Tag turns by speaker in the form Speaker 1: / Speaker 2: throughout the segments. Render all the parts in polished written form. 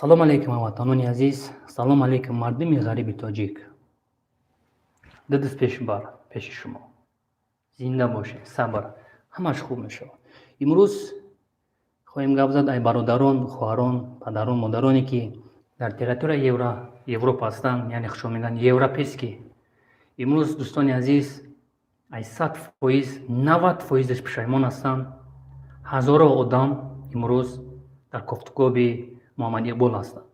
Speaker 1: Салом алейкум, ҳамватанони азиз, салом алейкум, мардуми ғариби тоҷик. Ду дӯст пеши бар пеши шумо. Зинда бошед, сабр, ҳамаш хуб мешавад. Имрӯз хоҳем гап зад ай бародарон, хоҳарон, падарон, модароне, ки дар территорияи Европа ҳастанд, яъне хушо мегӯянд европейский. Имрӯз, дӯстони азиз, ай 100%, 90 фоизаш пушаймон ҳастанд. Ҳазорҳо одам имрӯз дар кофтукоби Муҳаммад Иқбол ҳастанд.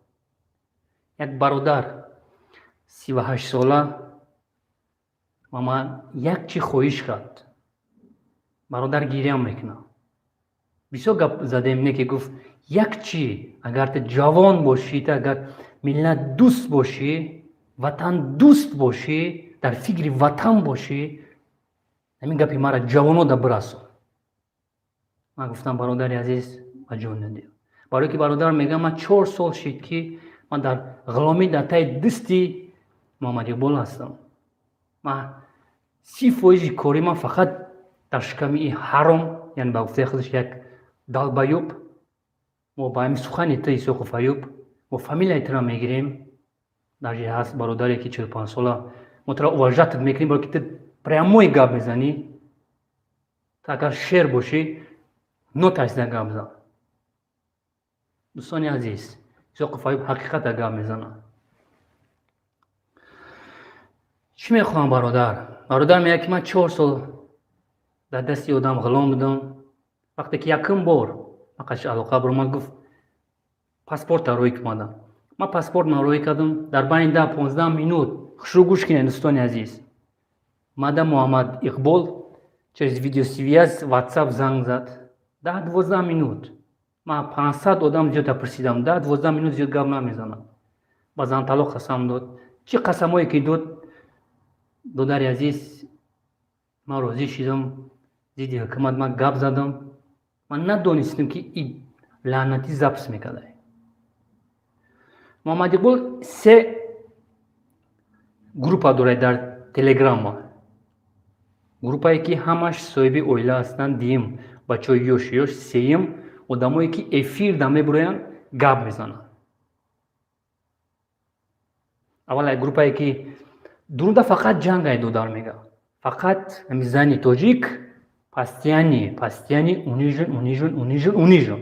Speaker 1: Як бародар 38сола ва ман як чӣ хоҳиш кард. Бародар гирям мекунад. Бисёр гап задем, не ки гуфт: як чӣ, агар ту ҷавон бошӣ, ту агар миллат дӯст бошӣ, ватан дӯст бошӣ, дар фикри ватан бошӣ, ҳамин гапи маро ҷавонода бирасон. Ман гуфтам: бародари азиз, ба ҷон надиҳ. Барое ки бародар мегӯям, ман 4 сол шид, ки ман дар ғуломӣ, дар таи дасти Муҳаммад Иқбол ҳастам. Ман 30 фоизи кори ман фақат дар шиками и ҳаром, яъне ба гуфтаи худаш як долбоёб. Мо ба ҳамин сухани ту, Исоқов Аюб, мо фамилияи туро мегирем. Даже ҳаст бародаре, ки 45сола, мо туро уважать мекунем, барое ки ту прямой гап мезанӣ. Ту агар шер бошӣ, нотарсида гап зан. Дӯстони азиз, Исоқов Аюб ҳақиқата гап мезанад. Чӣ мехоҳам, бародар? Бародар мегӯяд, ки ман 4 сол дар дасти одам ғулом будам. Вақте ки якум бор ман қаши алоқа баромад, гуфт: паспорта рӯй кумадам. Ман паспортма рӯй кардам дар байни 10-15 минут. Хушрӯ гӯш кунед, дӯстони азиз. Мада Муҳаммад Иқбол через видеосвязь Ватсап занг зад, 10-12 минут. Ман 500 одам зиёда пурсидам, 10-12 минут зиёд гап намезанам. Ба занталоқ қасам дод, чӣ қасамое ки дод. Додари азиз, ман розӣ шидам. Зидди ҳукумат ман гап задам. Ман надонистам, ки и лаънатӣ запись мекарда. Муҳаммад Иқбол се группа дорад дар Телеграмма. Группае, ки ҳамаш соҳиби оила ҳастанд, дуюм, бачаҳои ёш ёш, сеюм, одамое, ки эфирда мебуроянд, гап мезананд. Аввал як группае, ки дуруда фақат ҷангай, додар мега, фақат ҳами зани тоҷик постоянно, постоянно унижен, унижен, унижен, унижен.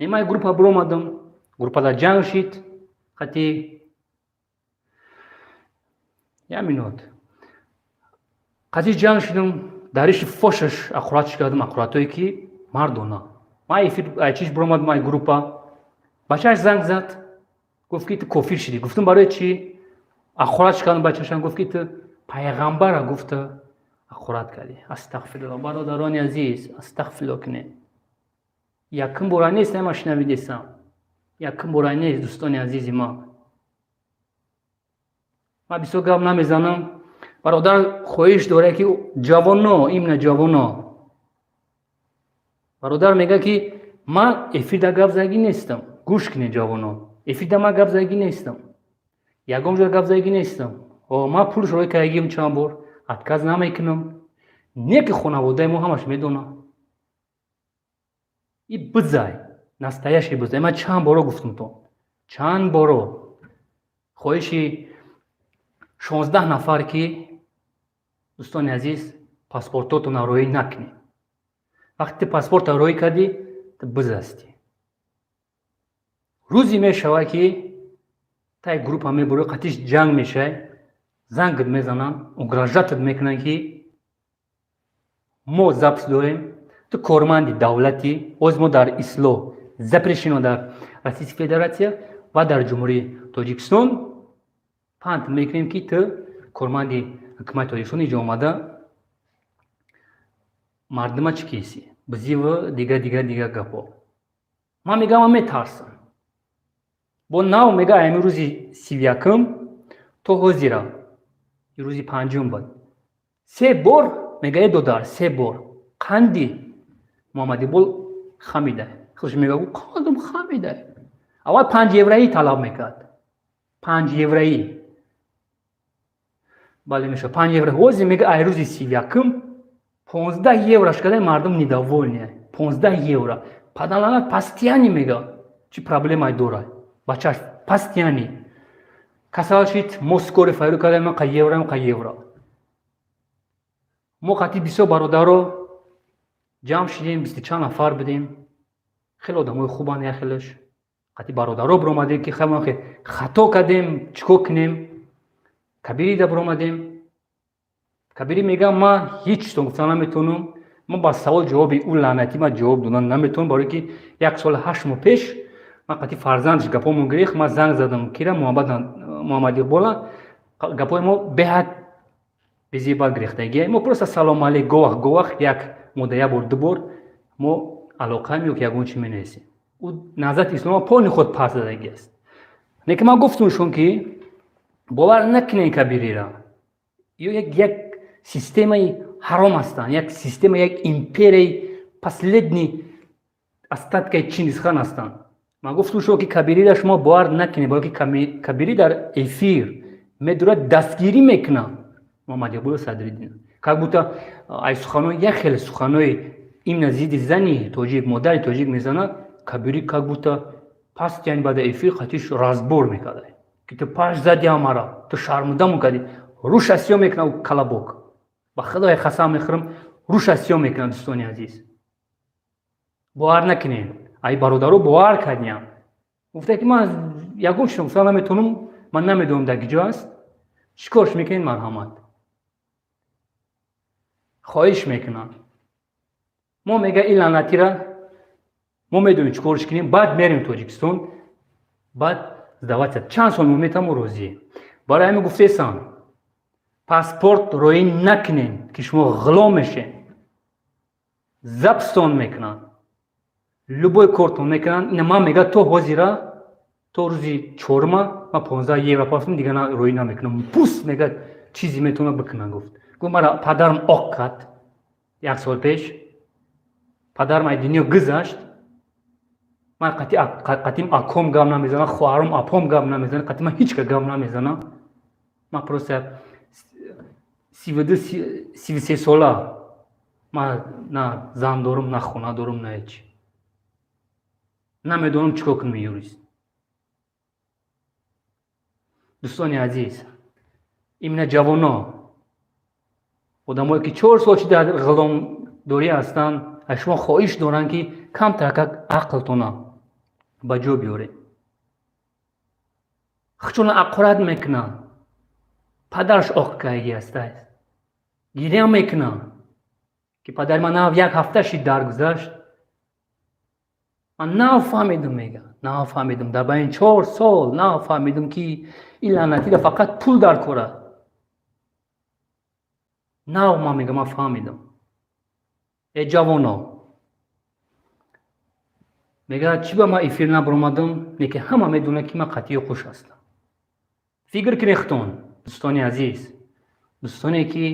Speaker 1: Ман группа биромадам, группада ҷанг шид. Хати як минут қатъи ҷанг шидам, дариши фошаш аққуратш кардам, аққуратое, ки мардона. Ман эфир чиш биромадам, ай группа бачааш занг зад, гуфт, ки ту кофир шидӣ. Гуфтам: барои чӣ? Аққуратш кардам бачашам, гуфт, ки ту пайғамбара гуфта аққурат кардӣ. Астағфирулло, бародарони азиз, астағфирулло кунед. Якум бора нест, ама шунавидесам, якум бора нест. Дӯстони азизи ман, ман бисёр гап намезанам. Бародар хоҳиш дорад, ки ҷавоно, именно ҷавоно. Бародар мегӯяд, ки ман эфирда гап задагӣ нестам. Гӯш кунед, ҷавоно, эфирда ман гап задагӣ нестам, ягон ҷо гап задагӣ нестам. Ман пулш рой кардагим, чанд бор отказ намекунам, не ки хонаводаи мо ҳамаш медонам. И бизай, настоящий бизай. Ман чанд боро гуфтам то, чанд боро хоҳиши 16 нафар, ки дӯстони азиз, паспортотонро роӣ накунед. Вақте паспорта роӣ кардӣ, ту бизастӣ. Рӯзе мешавад, ки тай группа мебурӣ, қатиш ҷанг мешавӣ, зангат мезананд, угрожать ат мекунанд, ки мо запись дорем, ту корманди давлатӣ. Ҳоз мо дар ислоҳ запрещено дар Российской Федерация ва дар Ҷумҳурии Тоҷикистон панд мекунем, ки ту корманди ҳукумати Тоҷикистон, иҷо омада мардума чӣ кисӣ бизиву дига, дига, дига гапҳо. Ман мегӯям, ман метарсам. Бо нав мега, ами рӯзи 31-м то ҳозира, рӯзи панҷум буд, се бор мега: е додар, се бор қанди Муҳаммадиқбол хамида. Худш мега: қандам хамида. Аввал 5 евроӣ талаб мекард, 5 евроӣ, бале, мешавад 5 евро. Ҳозир мега, ай рӯзи 31-м 15 евро шкадай, мардум недовольны. 15 евро падалана постоянно мега. Чӣ проблемае дорад? Бачааш постоянно касал шид. Мо скорый файрӯ кардем, қа евро, қа евро. Мо қатъи бисёр бародаро ҷамъ шидем, бисту чанд нафар будем. Хеле одамои хубанд. Яхелаш қатъи бародаро биромадем, ки хато кардем, чӣ кор кунем? Кабирида биромадем. Кабирӣ мегӯям, ман ҳеҷ чизтон гуфта наметавонам. Ман ба савол ҷавоби ӯ лаънатӣ ман ҷавоб додан наметавонам, барое ки 1 соли 8 моҳ пеш ман қатъи фарзандаш гапҳомон гирифт. Ман занг задам кира, Муҳаммад Иқбола. Гапҳои мо беҳад безебат гирифтагия. Мо просто салом алейк, говах говах як мода як бор, ду бор мо алоқаем ё ки ягон чи менависем. Ӯ Наҳзати Ислома полный худ пас задагӣ аст. Лекин ман гуфтумшон, ки бовар накунед Кабирира. Ё як системаи ҳаром ҳастанд, як система, як империяи последний остаткаи Чингисхан ҳастанд. Ман гуфтум шумо, ки Кабирира шумо бовар накунед, барое ки Кабирӣ дар эфир медурад, дастгирӣ мекунад Муҳаммад Иқболи Садриддин, как будто ай суханои як хеле суханои именно зидди зани тоҷик, модари тоҷик мезанад. Кабирӣ как будто постоянно баъда эфир қатиш разбор мекарда, ки ту паш зади ҳамара, ту шармудамон кардӣ. Рӯша сиёҳ мекунад калабок. Ба худои қасам мехӯрам, рӯша сиёҳ мекунад. Дӯстони азиз, бовар накунед. Ай бародаро бовар кардиям. Гуфта, ки ман ягон чиз гуфта наметавонам, ман намедонам, дар киҷо аст, чӣ корш мекунед, марҳамат, хоҳиш мекунам. Мо мега, ин лаънатира мо медонем, чӣ корш кунем. Баъд мерем Тоҷикистон, баъд сдаваться. Чанд сол мо метавон, мо розием. Барои ҳамин гуфтесам, паспорт роӣ накунем, ки шумо ғулом мешед, забстон мекунанд, любой кортон мекунанд. Ина ман мега, то ҳозира, то рӯзи чорма ман 15 евро пафтам, дига роӣ намекунам. Пуст мега, чизе метавона бикунад. Гуфт, мара падарам оқ кард. Як сол пеш падарам ай дунё гузашт. Ман қатим аком гап намезанам, хоҳаром, апом гап намезанам, қатӣ ман ҳеҷ ка гап намезанам. Ман просто 32, 33 сола. Ман на зан дорум, на хона дорум, на ҳеҷ. Намедонам, чӣ кор кунам. Юрист, дӯстони азиз, именно ҷавоно, одамое, ки 4 сол чи дар ғуломдорӣ ҳастанд, аз шумо хоҳиш доранд, ки камтаракак ақлтона ба ҷо биёред. Хучона ақорат мекунанд. Падараш оқ каги ҳаста, гиря мекунад, ки падари ман нав як ҳафта шид даргузашт. Ман нав фаҳмидам, мега, нав фаҳмидам, дар байни 4 сол нав фаҳмидам, ки ин лаънатида фақат пул дар кор аст. Нав ман мега, ман фаҳмидам. Э ҷавоно, мега, чӣ ба ман эфир набаромадам, лекин ҳама медонад, ки ман қатъию хуш ҳастам. Фикр кунед худтон, дӯстони азиз, дӯстоне, ки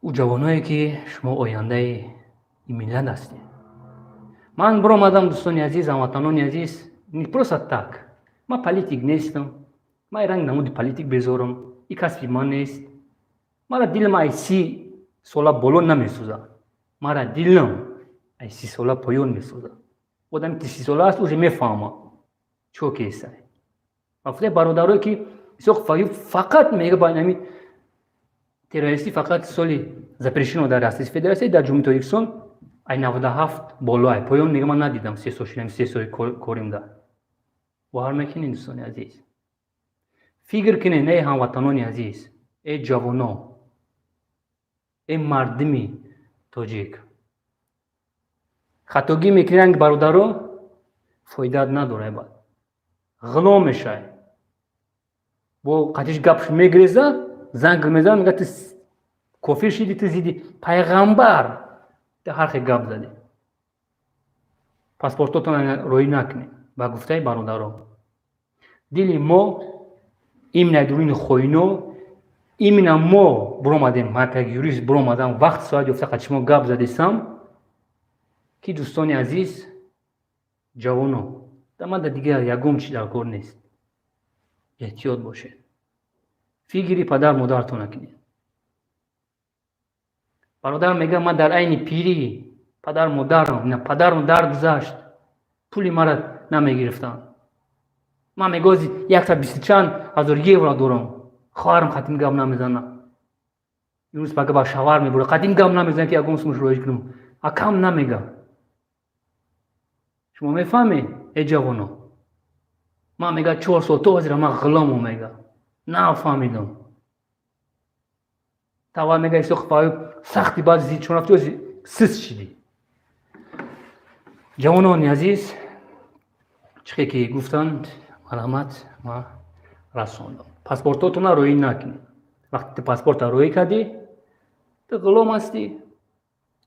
Speaker 1: ӯ ҷавоное, ки шумо ояндаи ин миллат ҳастед. Ман биромадам, дӯстони азиз, ҳамватанони азиз, не просто так. Ман политик нестам, ман ранг намуди политик безорам, и касби ман нест. Мара дилам ай 30 сола боло намесӯзад, мара дилам ай 30 сола поён месӯзад. Одаме, ки 30 сола аст, уже мефаҳмад, чо кесай. Вақте бародарое, ки фақат мега, ба ҳамин террористӣ фақат соли запрещено дар Российской Федерация, дар Ҷумҳурии Тоҷикистон ай 97 боло, ай поён мега, ман надидам. 3 сол шудам, 3 соли коримда. Бовар мекунед, дӯстони азиз? Фикр кунед, эй ҳамватанони азиз, эй ҷавоно, эй мардуми тоҷик. Хатогӣ мекунанд бародаро, фоидаат надорад, баъд ғулом мешавӣ. Бо қатиш гапш мегиреза, занг мезанад, мега, ту кофир шиди, ту зидди пайғамбар, ту ҳар хел гап задӣ. Паспортотон роӣ накунед. Ба гуфтаи бародаро, дили мо именно дуруни хоино, именно мо биромадем. Ман как юрист биромадам, вақт соат ёфта қад шумо гап задесам, ки дӯстони азиз, ҷавоно, дамада дигар ягон чи дар кор нест. Эҳтиёт бошед, фикри падар модаратон накунед. Бародар мега, ман дар айни пирӣ падар модарам, падарам даргузашт. Пули мара намегирифтанд. Ман мегози 120 чанд ҳазор евро дорам. Хоҳарам қатим гап намезана. Имрӯз пага ба шавар мебура. Қатим гап намезана, ки ягон сумаш роиҷ кунам. Акам намега. Шумо мефаҳмед, э ҷавоно? Ман мега 4 сол то ҳозира ман ғуломам мега. Нафаҳмидам. Тавал мега Исоқ Фаюб сахти баъд зид чун рафти ози сис шидӣ. Ҷавонони азиз, чихе ки гуфтанд, марҳамат, ма расондам. Паспортотона роӣ накунед. Вақте ту паспорта роӣ кардӣ, ту ғулом ҳастӣ.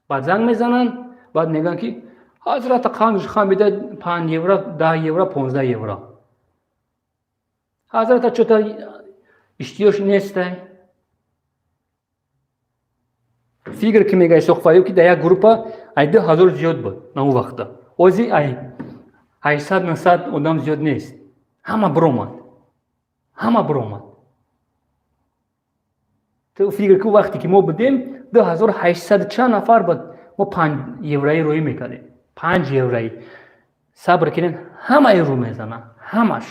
Speaker 1: Баъд занг мезананд, баъд мегӯянд, ки ҳазрата қанҷ хан бида 5 евро, 10 евро, 15 евро. Ҳазрата чота иштиёш нестай. Фикр ки мега Исоқ Фаюб, ки дар як группа ай 2000 зиёд буд на он вақта. Ози ай 800 900 одам зиёд нест. Ҳама биромад. Ҳама биромад. Ту фикр ку, вақте ки мо будем 2800 чанд нафар буд, мо 5 евроӣ роӣ мекардем. 5 евроӣ. Сабр кунед, ҳамаи рӯ мезанад, ҳамаш.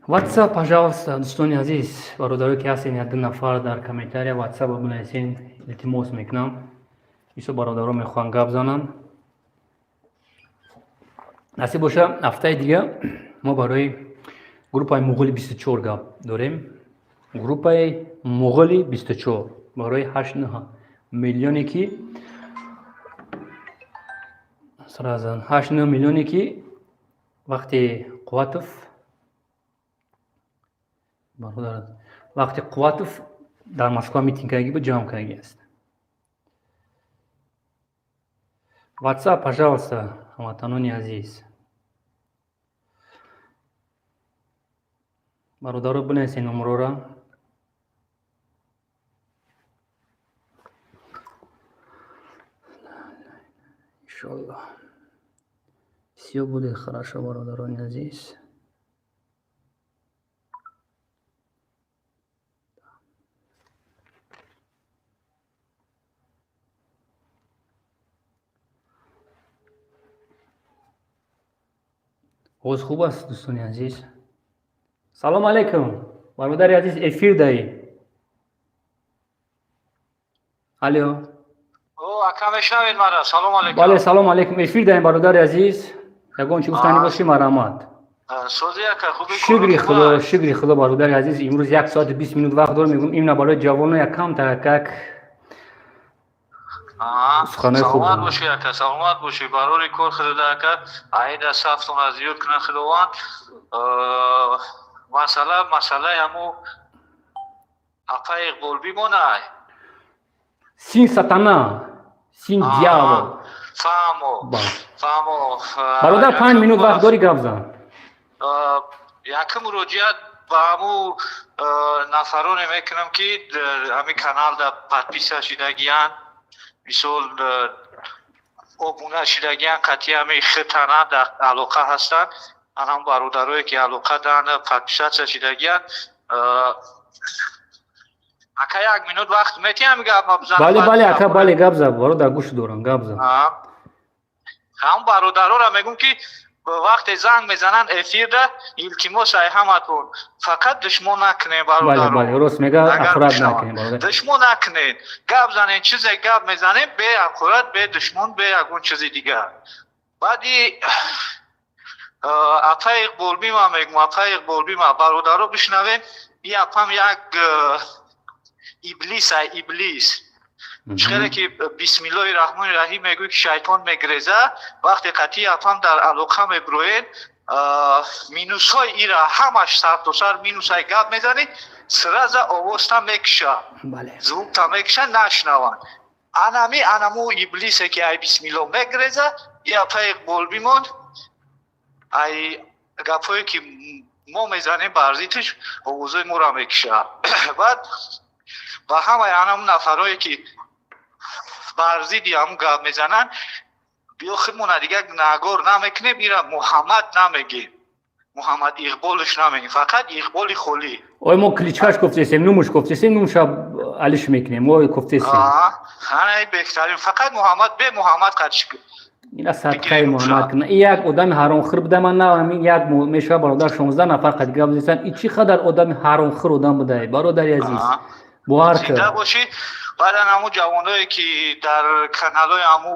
Speaker 1: WhatsApp, пожалуйста, дӯстони азиз, бародарое ки ҳастен, як ду нафар дар комментария WhatsApp бинависен, илтимос мекунам. Бисёр бародаро мехоҳанд гап зананд. Насиб боша, ҳафтаи дига мо барои группаи Муғули 24 гап дорем. Группаи Муғули 24 барои 8 миллионе ки сразу 8 миллионе ки вақти Қувватов бародар, вақти Қувватов дар Москва митинг кардаги буд, ҷамъ кардаги аст. WhatsApp, пожалуйста, ҳамватанони азиз. Бародаро, бинависен номрора. Иншоллоҳ. Всё будет хорошо, бародарони азиз. Овоз хуб аст, дӯстони азиз? Салом алейкум, бародари азиз, эфир даӣ. Алло.
Speaker 2: Ака, мешнавед мара? Салом алейкум.
Speaker 1: Бале, салом алейкум, эфир даем, бародари азиз. Ягон чи гуфтанӣ бошӣ, марҳамат.
Speaker 2: Сози, ака, хуби?
Speaker 1: Шукри Худо, шукри Худо, бародари азиз. Имрӯз 1 соату 20 минут вақт дорем, мегӯм, именно барои ҷавоно як камтаракак суханои хуб.
Speaker 2: Саломат бошӣ, ака, саломат бошӣ. Барори кор худода, ака, аида сафтон аз зиёд кунад Худованд. Масъалаи ҳаму апа Иқбол бимонай.
Speaker 1: Сын сатана, сын дьявол.
Speaker 2: Фаҳмо, фаҳмо.
Speaker 1: Бародар, 5 минут вақт дорӣ, гап зан.
Speaker 2: Якум муроҷиат ба ҳаму нафароне мекунам, ки ҳамин каналда подписка шидагиянд, мисол, обуна шидагиянд, қатъи ҳами хитана дар алоқа ҳастанд. Анам бародарое ки алоқа даанд, подписаться шидагиянд. Ака, як минут вақт метиҳам, гап бизанам?
Speaker 1: Бале, бале, ака, бале, гап зан, бародар, гӯш дорам, гап зан.
Speaker 2: Ҳам бародароро мегӯм, ки вақте занг мезананд эфирда, илтимос ай ҳаматон, фақат душмон накунед, бародаро.
Speaker 1: Бале, рост мега, ҳақорат накунед, бародар.
Speaker 2: Душмон накунед, гап занед, чизе гап мезанед, бе ҳақорат, бе душмон, бе ягон чизи дигар. Баъди апа Иқболбима мегӯм, апа Иқболбима, бародаро, бишнавед, и апам як иблис ай, иблис. Чӣ хеле ки бисмиллоҳи раҳмони раҳим мегӯй, ки шайтон мегреза, вақте қатъи апам дар алоқа мебироед, минусҳои ира ҳамаш сартосар минусҳои гап мезанед, сразу овозта мекуша, звукта мекуша, нашнаванд. Анами анаму иблисе ки ай бисмилло мегреза, и апа Иқболбимон ай гапҳое ки мо мезанем бар зиддиш, овозои моро мекуша. Баъд ба ҳамаи анаму нафарое ки бар зидди ҳамун гап мезананд, биё, худмона дигар гунаҳгор намекунем, ира Муҳаммад намегем, Муҳаммад Иқболш намегем, фақат Иқболи холӣ.
Speaker 1: Ой, мо кличкаш гуфтесем, нумуш гуфтесем, нумша Алиш мекунем, мо кофтесем.
Speaker 2: Беҳтарин, фақат Муҳаммад бе Муҳаммад қадш.
Speaker 1: Ина садқаи Муҳаммад кунад. И як одами ҳаромхӯр буда, ман на як мешава, бародар, 16 нафар қад гап зесан. И чӣ қадар одами ҳаромхӯр одам будае, бародари азиз, бовар кар.
Speaker 2: Бошӣ. Баъдан ҳамун ҷавоное, ки дар каналҳои ҳаму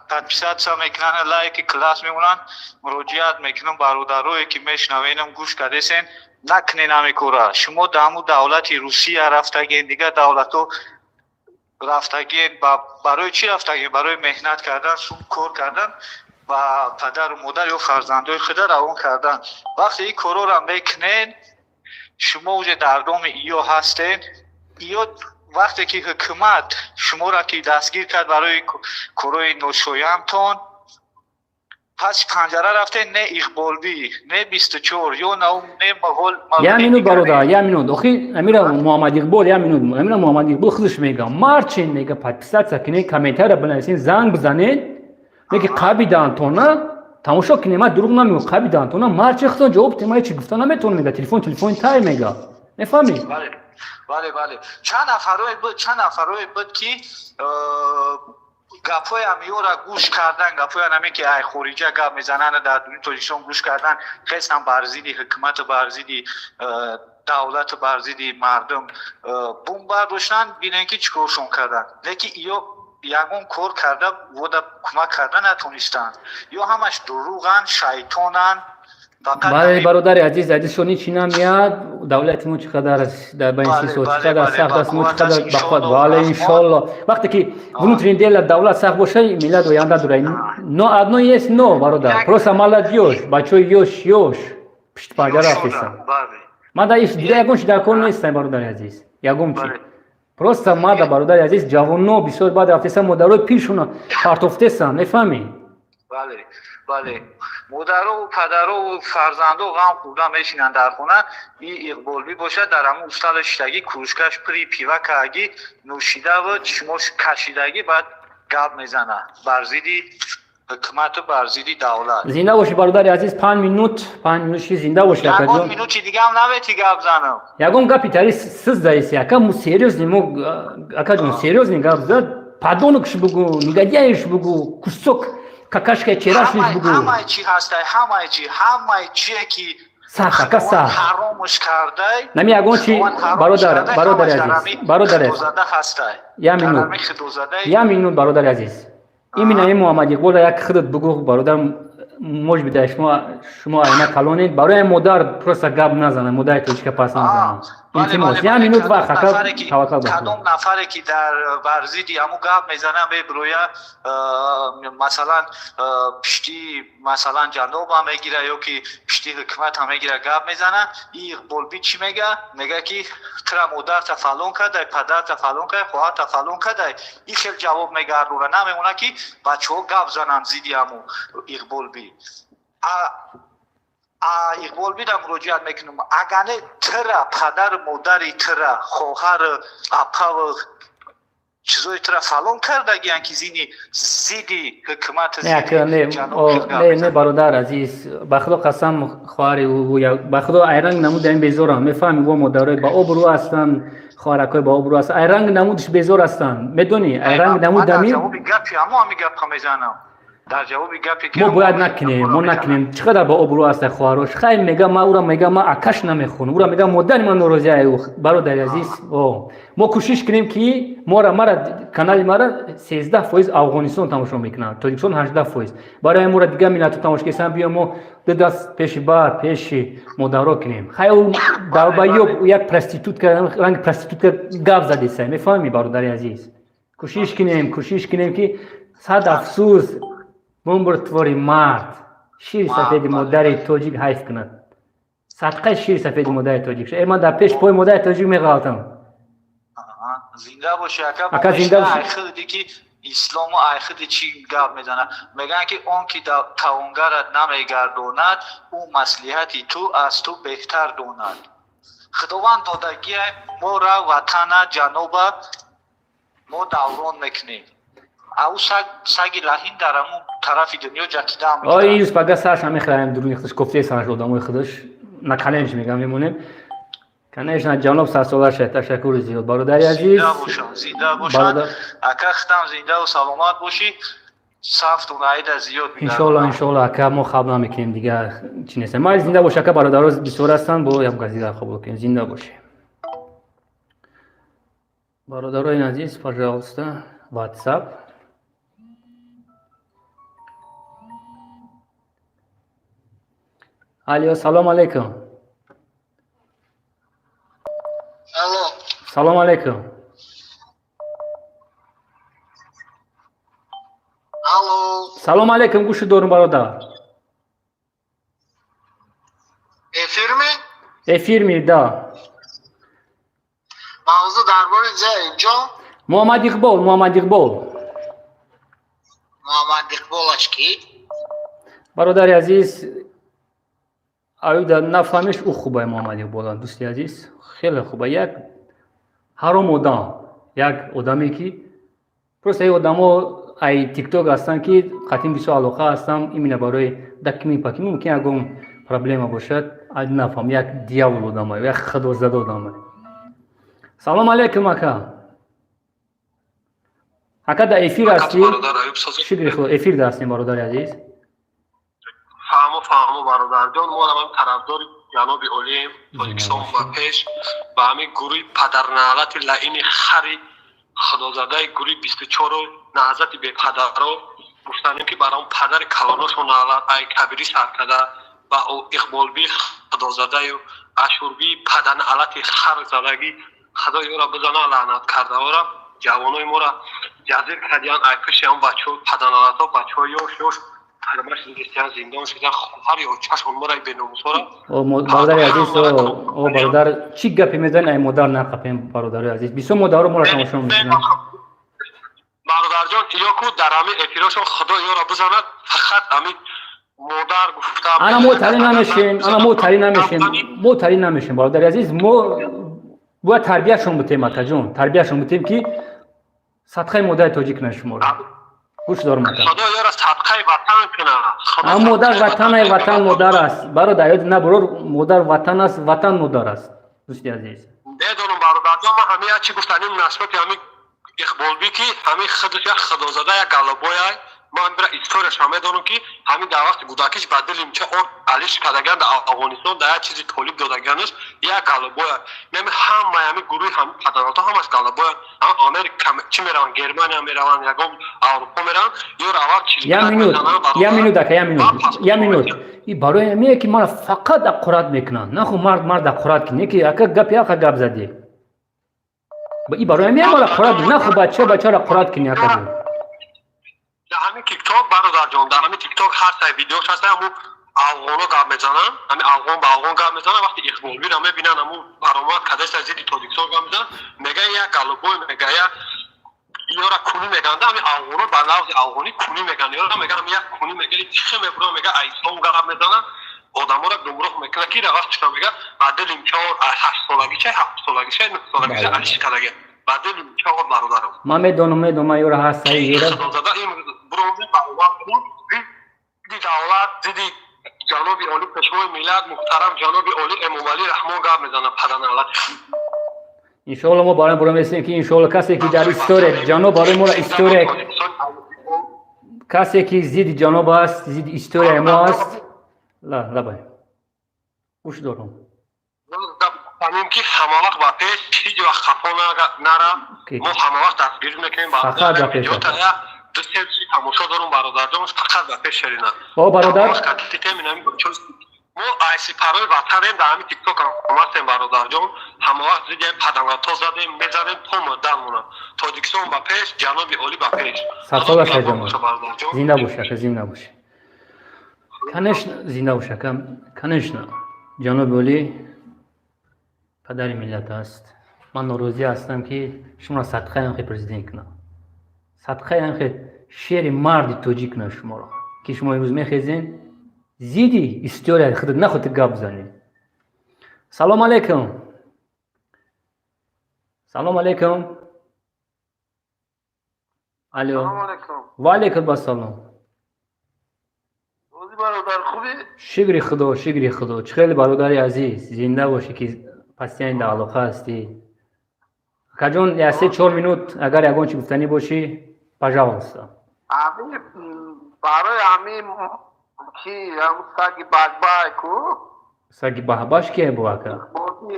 Speaker 2: подписаться мекунанд, лайки, класс мемонанд, муроҷиат мекунам: бародарое, ки мешнавенам, гӯш кардесен, накунен ҳамин кора. Шумо дар ҳамун давлати Русия рафтагиен, дигар давлатҳо рафтагиен, барои чӣ рафтагиен? Барои меҳнат кардан, сум кор кардан ва падару модар ё фарзандои худа равон кардан. Вақте ин корҳоро мекунен, шумо уже дар доми иё ҳастен. Иё вақте ки ҳукумат шуморо ки дастгир кард барои корҳои ношоямтон, паси панҷара рафтен, не Иқболбӣ, не 24 ё не маҳол.
Speaker 1: Як минут, бародар, як минут. Охи амира Муҳаммад Иқбол, як минут. Амира Муҳаммад Иқбол худаш мега: марчин мега, подписаться кунед, комментария бинависен, занг бизанед. Меги, қабидантона тамошо кунед, ман дурӯғ намегӯм, қабидантона марчин худтон ҷавоб тем, ман чи гуфта наметавонам, мега, телефон телефони тай, мега, мефаҳмӣ?
Speaker 2: Бале, чанд нафарое буд, ки гапҳои амиёра гӯш кардан, гапҳои анаме, ки ай хориҷа гап мезананд, дар дуни Тоҷикистон гӯш кардан, хестан бар зидди ҳукумату, бар зидди давлату, бар зидди мардум бум бардоштанд. Бинем, ки чӣ коршон карданд. Лекин иё ягон кор карда вода кӯмак карда натонистанд. Ё ҳамаш дурӯғанд, шайтонанд.
Speaker 1: Бале, бародари азиз, азизшони чӣ намеяд, давлати мо чӣ қадар дар байни 30 сол чӣ қадар сахт аст, мо чӣ қадар бақувват. Бале, иншолло, вақте ки внутренний дела давлат сахт боша, миллат оянда дорад. Но одно есть но, бародар, просто молодёжь, бачаҳои ёш ёш пишти панҷара рафтесан. Ман да дига ягон чи дар кор нестам, бародари азиз, ягон чи. Просто мада, бародари азиз, ҷавоно бисёр баъд рафтесан, модарои пиршуна партофтесан, мефаҳмӣ?
Speaker 2: Бале, модарову падарову фарзандо ғам хӯрда мешинанд дар хона. И Иқболбӣ бошад, дар ҳамун устала шиштагӣ, кружкаш пури пива кардагӣ, нӯшидаву чишмош кашидагӣ, баъд гап мезана бар зидди ҳукумату бар зидди давлат.
Speaker 1: Зинда бошӣ, бародари азиз. 5 минут, 5 минут ши, зинда бошӣ.
Speaker 2: Ягон минути дигаам намети гап занам?
Speaker 1: Ягон гапи тари сиз заиси, ака, му серьёзный, мо, акаҷон, серьёзный гап зад. Подонокш бугу, негодяйш бугу, кусок какашка черашниш бугу.
Speaker 2: Ҳамаи чӣ ҳастай, ҳамаи чӣ, ҳамаи чие, ки
Speaker 1: сахт, ака, сахт.
Speaker 2: Ҳаромш кардай.
Speaker 1: Нами ягон чи, бародар, бародари азиз, бародари азиз, як минут, як минут, бародари азиз. Именно ин Муҳаммад Иқбола як худат бугу, бародар, может быть, шумо айна калонед, барои модар просто гап назана, модари тоҷика пас назана. Илтимос, як минут вақт, ака, таваккал ба.
Speaker 2: Кадом нафаре, ки дар бар зидди ҳамун гап мезана, мебироя, масалан, пишти, масалан, ҷаноба мегира ё ки пишти ҳукумата мегира, гап мезана, и Иқболбӣ чӣ мега? Мега, ки тира модарта фалон кардай, падарта фалон кардай, хоҳарта фалон кардай. И хел ҷавоб мегардона, намемона, ки бачаҳо гап зананд зидди ҳамун Иқболбӣ. Иқболбида муроҷиат мекунам: агане тира падару модари тира, хоҳару апаву чизои тира фалон кардагиян, ки зини зидди ҳукумат.
Speaker 1: Не, не, бародар азиз, ба Худо қасам, хоҳари, ба Худо, айранг намуд ин безорам, мефаҳми? Во модарои ба обрӯ ҳастанд, хоҳаракҳои ба обрӯ ҳастанд, айранг намудш безор ҳастанд, медонӣ, айранг намуд ами.
Speaker 2: Гапи ҳамо ҳами гапа мезанам дар ҷавоби гапе ки
Speaker 1: Мо бояд накунем, мо накунем. Чӣ қадар ба обрӯ аста хоҳарош. Хай, мега, ма ура, мега, ма акаш намехонам, ура мега, модари ман норозӣ. Бародари азиз, мо кӯшиш кунем, ки мора, мара, канали мара 13% Афғонистон тамошо мекунанд, Тоҷикистон 18%. Барои мора дигар миллатҳо тамошо кунанд, биё, мо ду даст пеши бар пеши модаро кунем. Хай, долбоёб, як проститутка, ранги проститутка гап задеса, мефаҳмӣ, бародари азиз? Кӯшиш кунем, кӯшиш кунем, ки сад афсӯс, бумбуртвори мард, шири сафеди модари тоҷик ҳайф кунад, садқаи шири сафеди модари тоҷик. Э, ман дар пеш пои модари тоҷик меғалтам.
Speaker 2: Зинда бошӣ, ака.
Speaker 1: Ака, зинда бошӣ.
Speaker 2: Ки ислому айхиди чӣ гап мезанад? Мегӯянд, ки он ки тавонгарат намегардонад, ӯ маслиҳати ту аз ту беҳтар донад. Худованд додагия мора ватана, ҷаноба, мо даврон мекунем. Ау саг, саги лаҳин дар ҳамун тарафи дунё ҷакидаам.
Speaker 1: Ой, юз пага сарша мехӯраем, дуруни худаш кофтаи сараш, одамои худаш на каленш мегам, мемонем. Конечно, ҷаноб садсола шед. Ташаккури зиёд, бародари азиз.
Speaker 2: Зинда бошанд, зинда бошанд. Ака, хитам зиндаву саломат бошӣ, сафту наида зиёд.
Speaker 1: Иншоалло, иншоалло, ака, мо хаб намекунем, дигар чӣ нест. Майли, зинда бош, ака. Бародаро бисёр ҳастанд, бо як газида қабул кунем. Зинда бошӣ, бародарои азиз. Пожалуйста, WhatsApp. Алло, салом алейкум.
Speaker 3: Алло.
Speaker 1: Салом алейкум.
Speaker 3: Алло.
Speaker 1: Салом алейкум, гӯши дорум, бародар.
Speaker 3: Эфирми?
Speaker 1: Эфирми, да.
Speaker 3: Мавзӯъ дар бораи ҷо?
Speaker 1: Муҳаммад Иқбол, Муҳаммад Иқбол.
Speaker 3: Муҳаммад Иқболаш кӣ?
Speaker 1: Бародари азиз, аюда нафаҳмиш, ӯ хубай. Муҳаммад Иқбола, дӯсти азиз, хеле хуба. Як ҳаром одам, як одаме, ки просто одамо ай ТикТок ҳастанд, ки қатъин бисёр алоқа ҳастам именно барои дакми паки, мумкин ягон проблема бошад, нафаҳм. Як дьявол одамай, як худозада одамай. Салом алейкум, ака. Ака, дар эфир ҳастӣ. Шукри Худо, эфир ҳастем, бародари азиз.
Speaker 4: Фаҳмо, фаҳмо, бародарҷон. Мо ҳам тарафдори ҷаноби олием. Тоҷикистон ба пеш! Ба ҳамин гурӯҳи падарнаълати лаини хари худозадаи гурӯҳи 24-у наҳзати бепадарро гуфтанем, ки бар он падари калоношон наълат, ай кабирӣ сар карда ба Иқболбӣ худозадаю Ашурбии падарнаълати харзадагӣ. Худо ёра бизана, лаънат кардаора. Ҷавонои моро ҷазир кардиян, ай пиши ҳам бачаҳо падарнаълатҳо, бачаҳои ёш ёш ҳамаш зиндон зиндон шуда, хоҳари очашон мора, беномусора.
Speaker 1: Бародари азиз, о бародар, чӣ гапе мезанӣ? Ай модар нақапем, бародари азиз, бисёр модаро моро тамошо мекунанд.
Speaker 4: Бародарҷон, ёку дар ҳамин эфирошон, Худо ёро бизанад, фақат ҳамин модар гуфта.
Speaker 1: Ана мо тари намешем, ана мо тари намешем, мо тари намешем, бародари азиз. Мо бояд тарбияшон бутем, акаҷон, тарбияшон бутем, ки садқаи модари тоҷик кунад шуморо. Гӯш дорам, ака.
Speaker 4: Худо ёра садқаи ватан кунад.
Speaker 1: Модар ватанай, ватан модар аст, бародар, ёд набурор. Модар ватан аст, ватан модар аст, дӯсти азиз.
Speaker 4: Медонам, бародарҷон. Ман ҳамин як чӣ гуфтаним нисбати ҳамин Иқболбӣ, ки ҳамин худаш як худозада, як галабояй. Ман бира историяшро медонам, ки ҳамин дар вақти кӯдакиш ба дили мча ор алиш кардаган, дар Афғонистон дар як чизи толиб додаганаш, як галабоя. Нами ҳамаи ҳамин гурӯҳи ҳамин падарото ҳамаш галабоя. Америка чӣ мераванд, Германия мераванд, ягон Аврупо мераванд, ёр аввал
Speaker 1: Як минут, як минут, ака, як минут, як минут. И барои ҳамие, ки мара фақат аққурат мекунанд. Наху мард мард аққурат ки не, ки ака, гапи ака гап задӣ. И барои ҳамие мара қурат наху, бача бачаро қурат кини, акаҷон.
Speaker 4: Дар ҳамин ТикТок, бародарҷон, дар ҳамин ТикТок ҳаст, видеош ҳаст, ҳамун афғоно гап мезананд, ҳамин афғон ба афғон гап мезананд. Вақти Иқболбиро мебинанд, ҳамун баромад кадаста зидди Тоҷикистон гап мезананд, мега як галубой, мега як ёра кунӣ меганда. Ҳамин афғоно ба лафзи афғонӣ кунӣ меганд ёра, мега ҳамин як кунӣ, мега чихе мебура, мега ислом гап мезананд, одаморо гумроҳ мекунад, ки вақт мега ба дили чор 8 солагиша, 7 солагиша, 9 солагиша алиш кадаги ба дили чор, бародарам.
Speaker 1: Ман медонам, медонам, ман ёра ҳаст саи ёра.
Speaker 4: Худозада ин буромде баробар зидди давлат, зидди ҷаноби олӣ, пешвои миллат, муҳтарам ҷаноби олӣ Эмомалӣ Раҳмон гап мезанад, паданалат.
Speaker 1: Иншоалло, мо барои буром местем, ки иншоалло касе, ки дар история ҷаноб барои моро история, касе, ки зидди ҷаноб аст, зидди историяи мо аст. Лабай, гӯш дорам.
Speaker 4: Фаҳмем, ки ҳамавақт ба пеш, ҳеҷ вақт хафо нара. Мо ҳамавақт дастгирӣ мекунем.
Speaker 1: Фақат ба пеш.
Speaker 4: Ду се тамошо дорум, бародарҷон, фақат ба пеш, шерина.
Speaker 1: О бародар.
Speaker 4: Мо айсипарои ватанем, дар ҳамин ТикТок ҳастем, бародарҷон. Ҳамавақт зидди паданалато задем, мезанем то мурданмона. Тоҷикистон ба пеш, ҷаноби олӣ ба пеш!
Speaker 1: Садсола шаҷамон, зинда бош, ака, зинда бош. Конечно, зинда бош, ака. Конечно, ҷаноби олӣ падари миллат аст. Ман норозӣ ҳастам, ки шуморо садқаи анхе президент кунам, садқаи анхе шери марди тоҷик кунам шуморо, ки шумо имрӯз мехезен, зидди история худат нахоҳед гап занед. Салом алейкум, салом алейкум. Алло, ва алейкум ассалом. Шукри Худо, шукри Худо. Чӣ хеле, бародари азиз? Зинда бошӣ, ки Постоянно дар алоқа ҳастӣ. Акаҷон, я 3-4 минут, агар ягон чи гуфтанӣ бошӣ, пожалуйста.
Speaker 3: Ами барои ами ки ам саги бакбай ку.
Speaker 1: Саги баҳбаш кие бу, ака?
Speaker 3: Иқбоби,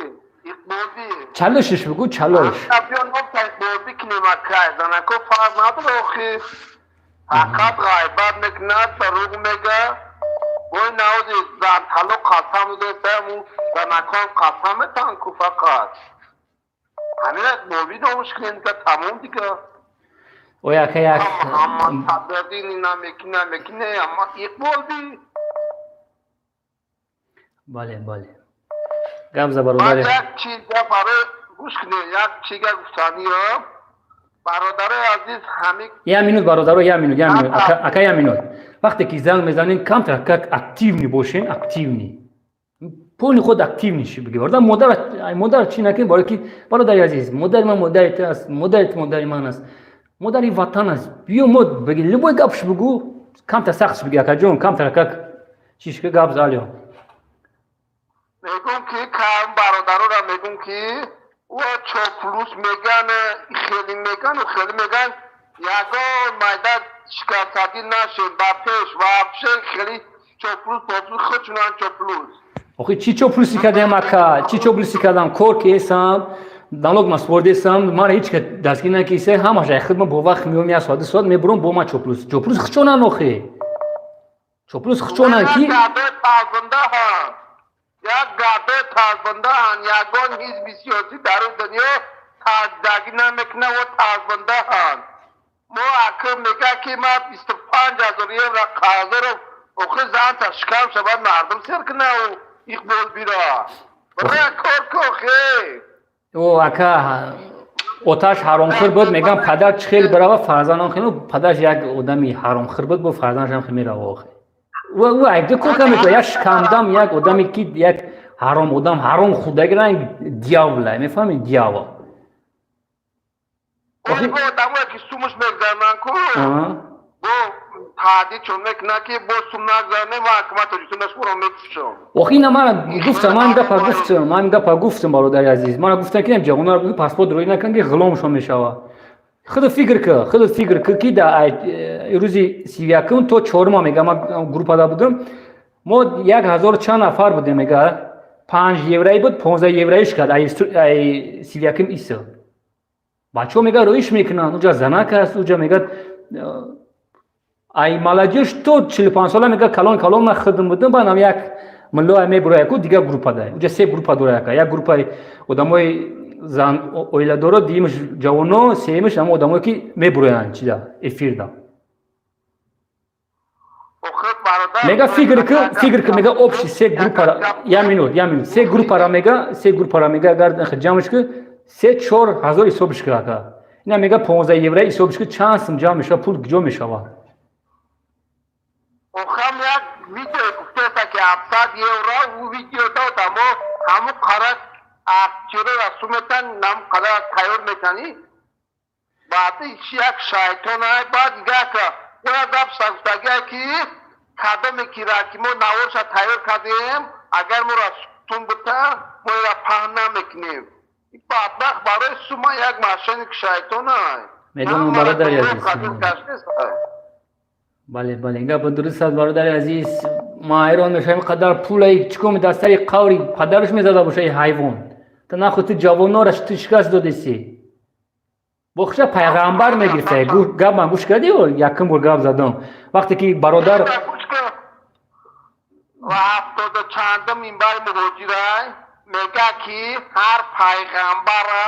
Speaker 3: Иқбоби.
Speaker 1: Чалошиш бигӯ, чалош.
Speaker 3: Биё, ном Иқбоби кинем, акай. Занако фарқ надора охи. Фақат ғайбат мекунад, дурӯғ мега. Бой навози зан талоқ қасам додастаму занакон қасам метан ку фақат. Ҳамина Иқбоби номш кунем дига, тамом дига.
Speaker 1: Ой, ака, як
Speaker 3: Ҳама садрадини намеки намеки не, ама Иқболби.
Speaker 1: Бале, гап за,
Speaker 3: Ман
Speaker 1: бародаре.
Speaker 3: Як чиза барои гӯш кунед, як чига гуфтаниям. Бародарои азиз, ҳами
Speaker 1: Як минут, бародаро, як минут, як минут, ака, ака, як минут. Вақте ки занг мезанем, камтар как активный бошен, активный, полный худ активный ши бигӣ. Бародар, модар, модар чӣ накунем, барои ки, бародари азиз, модари ман модари ту аст, модари ту модари ман аст, модари ватан аст. Биё, мо бигӣ, любой гапш бигӯ, камтар сахтш бигӣ, акаҷон, камтар как чишка гап за, алё.
Speaker 3: Мегӯм ки кам бародарора мегӯм ки ва чоплус меган, хеле меган, хеле меган, ягон майда шикастагӣ нашед ба пеш. Вообще хеле чоплус поплус худшунан чоплус.
Speaker 1: Охи, чӣ чоплусӣ кардем, ака, чӣ чоплусӣ кардам? Кор ки эсам, налог ма спордесам, мара ҳеҷ ка дастгир накисе, ҳамаш ай хидма бо вақт меом, як соат, 2 соат мебурам. Бо ма чоплус чоплус хчонан, охи, чоплус хчонан ки.
Speaker 3: Як гадои тазбандаҳанд, як гадои тазбандаҳанд. Ягон ҳизби сиёсӣ дар рӯи дунё таздагӣ намекунад ва тазбандаҳанд. Мо ака мега ки ма 25 000 евро қарздорам. Охи, занта шикам шавад, мардум сер кунав Иқбол бира. Барои кор ку охе.
Speaker 1: О, ака, оташ ҳаромхӯр буд, мегам, падар чӣ хел барава, фарзандам хел. Падараш як одами ҳаромхӯр буд, бо фарзандашам хел мерава. Охе, ӯ айбди кор кар мекунад, як шикамдам, як одаме ки як ҳаром одам, ҳаром хӯрдаги, ранг дьявола, мефаҳмӣ, дьявол.
Speaker 3: Охи одамое ки сумуш мегзарнанд ку, бо таҳдид чун мекунад ки бо сум нагзарнем ва ҳукумат Тоҷикистон шуморо мекушам.
Speaker 1: Охи, ина мана гуфтам, ман гапа гуфтам, ман гапа гуфтам, бародари азиз. Мана гуфтам ки ҷавонро паспорт рӯй накун, ки ғуломшон мешава. Худ фикр ки, худ фикр ки, ки да рӯзи 31-ум то 4-ума, мега, ман группада будам, мо як ҳазору чанд нафар будем, мега, 5 евроӣ буд, 15 евроиш кард ай 31-ум исо. Бачаҳо, мега, рӯиш мекунанд, уҷа занак аст, уҷа, мега, ай молодёжь то 45 сола, мега, калон калон. Ман хидм будам, баъдам як муллоа мебурояку дигар группада. Уҷа се группа дора, яка як группаи одамои зан оиладоро, дуюмаш ҷавоно, сеюмаш ҳама одамое ки мебуроянд чида эфирда. Мега, фикр ки, фикр ки, мега, общий се группара, як минут, як минут, се группара, мега, се группара, мега, агар ҷамъш ки, 3-4 ҳазор ҳисобиш ки, ака. Ина, мега, 15 евро ҳисобиш ки, чанд сум ҷамъ мешава, пул ҷо мешава.
Speaker 3: Охам як видео гуфтеста ки 700 евро ӯ видео дод, аммо ҳамун қара актёрора суметан нам қара тайёр метанӣ. Баъди як шайтон ай, баъд дигака бояд записа гуфтагия ки кадоме ки ки мо наворша тайёр кардем, агар моро сум бита, мо ира паҳн намекунем. Бадбахт барои сума як мошенник, шайтон ай.
Speaker 1: Медонам, бародари азиз, бале, гап дуруст аст, бародари азиз. Ма ҳайрон мешавем, қадар пулаи чӣ кор дар сари қаври падараш мезада боша. И ҳайвон, ту нахуд, ту ҷавонора ту шикаст додеси. Бохша пайғамбар мегирифта. Гап ман гӯш кардӣ, якум бор гап задам, вақте ки бародар
Speaker 3: Ва ҳафтоду чандум минбари муҳоҷирай мега ки ҳар пайғамбара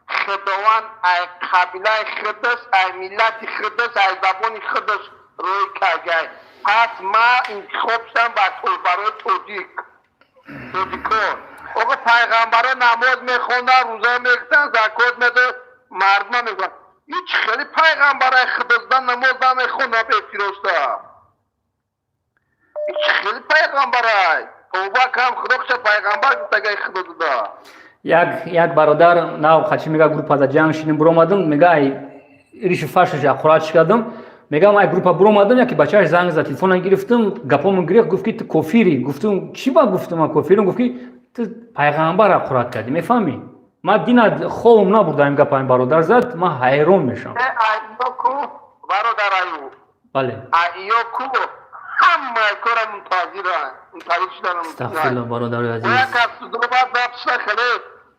Speaker 3: Худованд ай қабилаи худаш, ай миллати худаш, ай забони худаш рӯй каргай. Пас ма интихоб шудам барои тоҷик, тоҷикон. Оға, пайғамбаро намоз мехонданд, рӯза мегирифтанд, закот медод, мардума мегуфтанд. Ҳеҷ хеле пайғамбараи худоздан намоз намехонданд, эътироз. Ҳеҷ хеле пайғамбарай тавба кам, худо пайғамбар гуфтагай худо дуда.
Speaker 1: Як бародар нав хачи, мега, группада ҷанг шидем, буромадам, мега, ай риши фашаш аққурат кардам, мегам, ай группа буромадам, яке бачааш занг зад, телефона гирифтам, гапомон гирифт, гуфт ки ту кофири. Гуфтум: «Чӣ ба?» Гуфтум: «Ман кофирам?» Гуфт ки Ту пайғамбар ҳақорат кардӣ, мефаҳмӣ? Ман дина хобам набурда, ин гапа ин бародар зад, ман ҳайрон мешавам.
Speaker 3: Бародар Аюб.
Speaker 1: Бале.
Speaker 3: Иё ку ҳамаи кора мунтазиранд, мунтазир шудан.
Speaker 1: Астағфирулло, бародари азиз.
Speaker 3: Як аз дурбат запшта хеле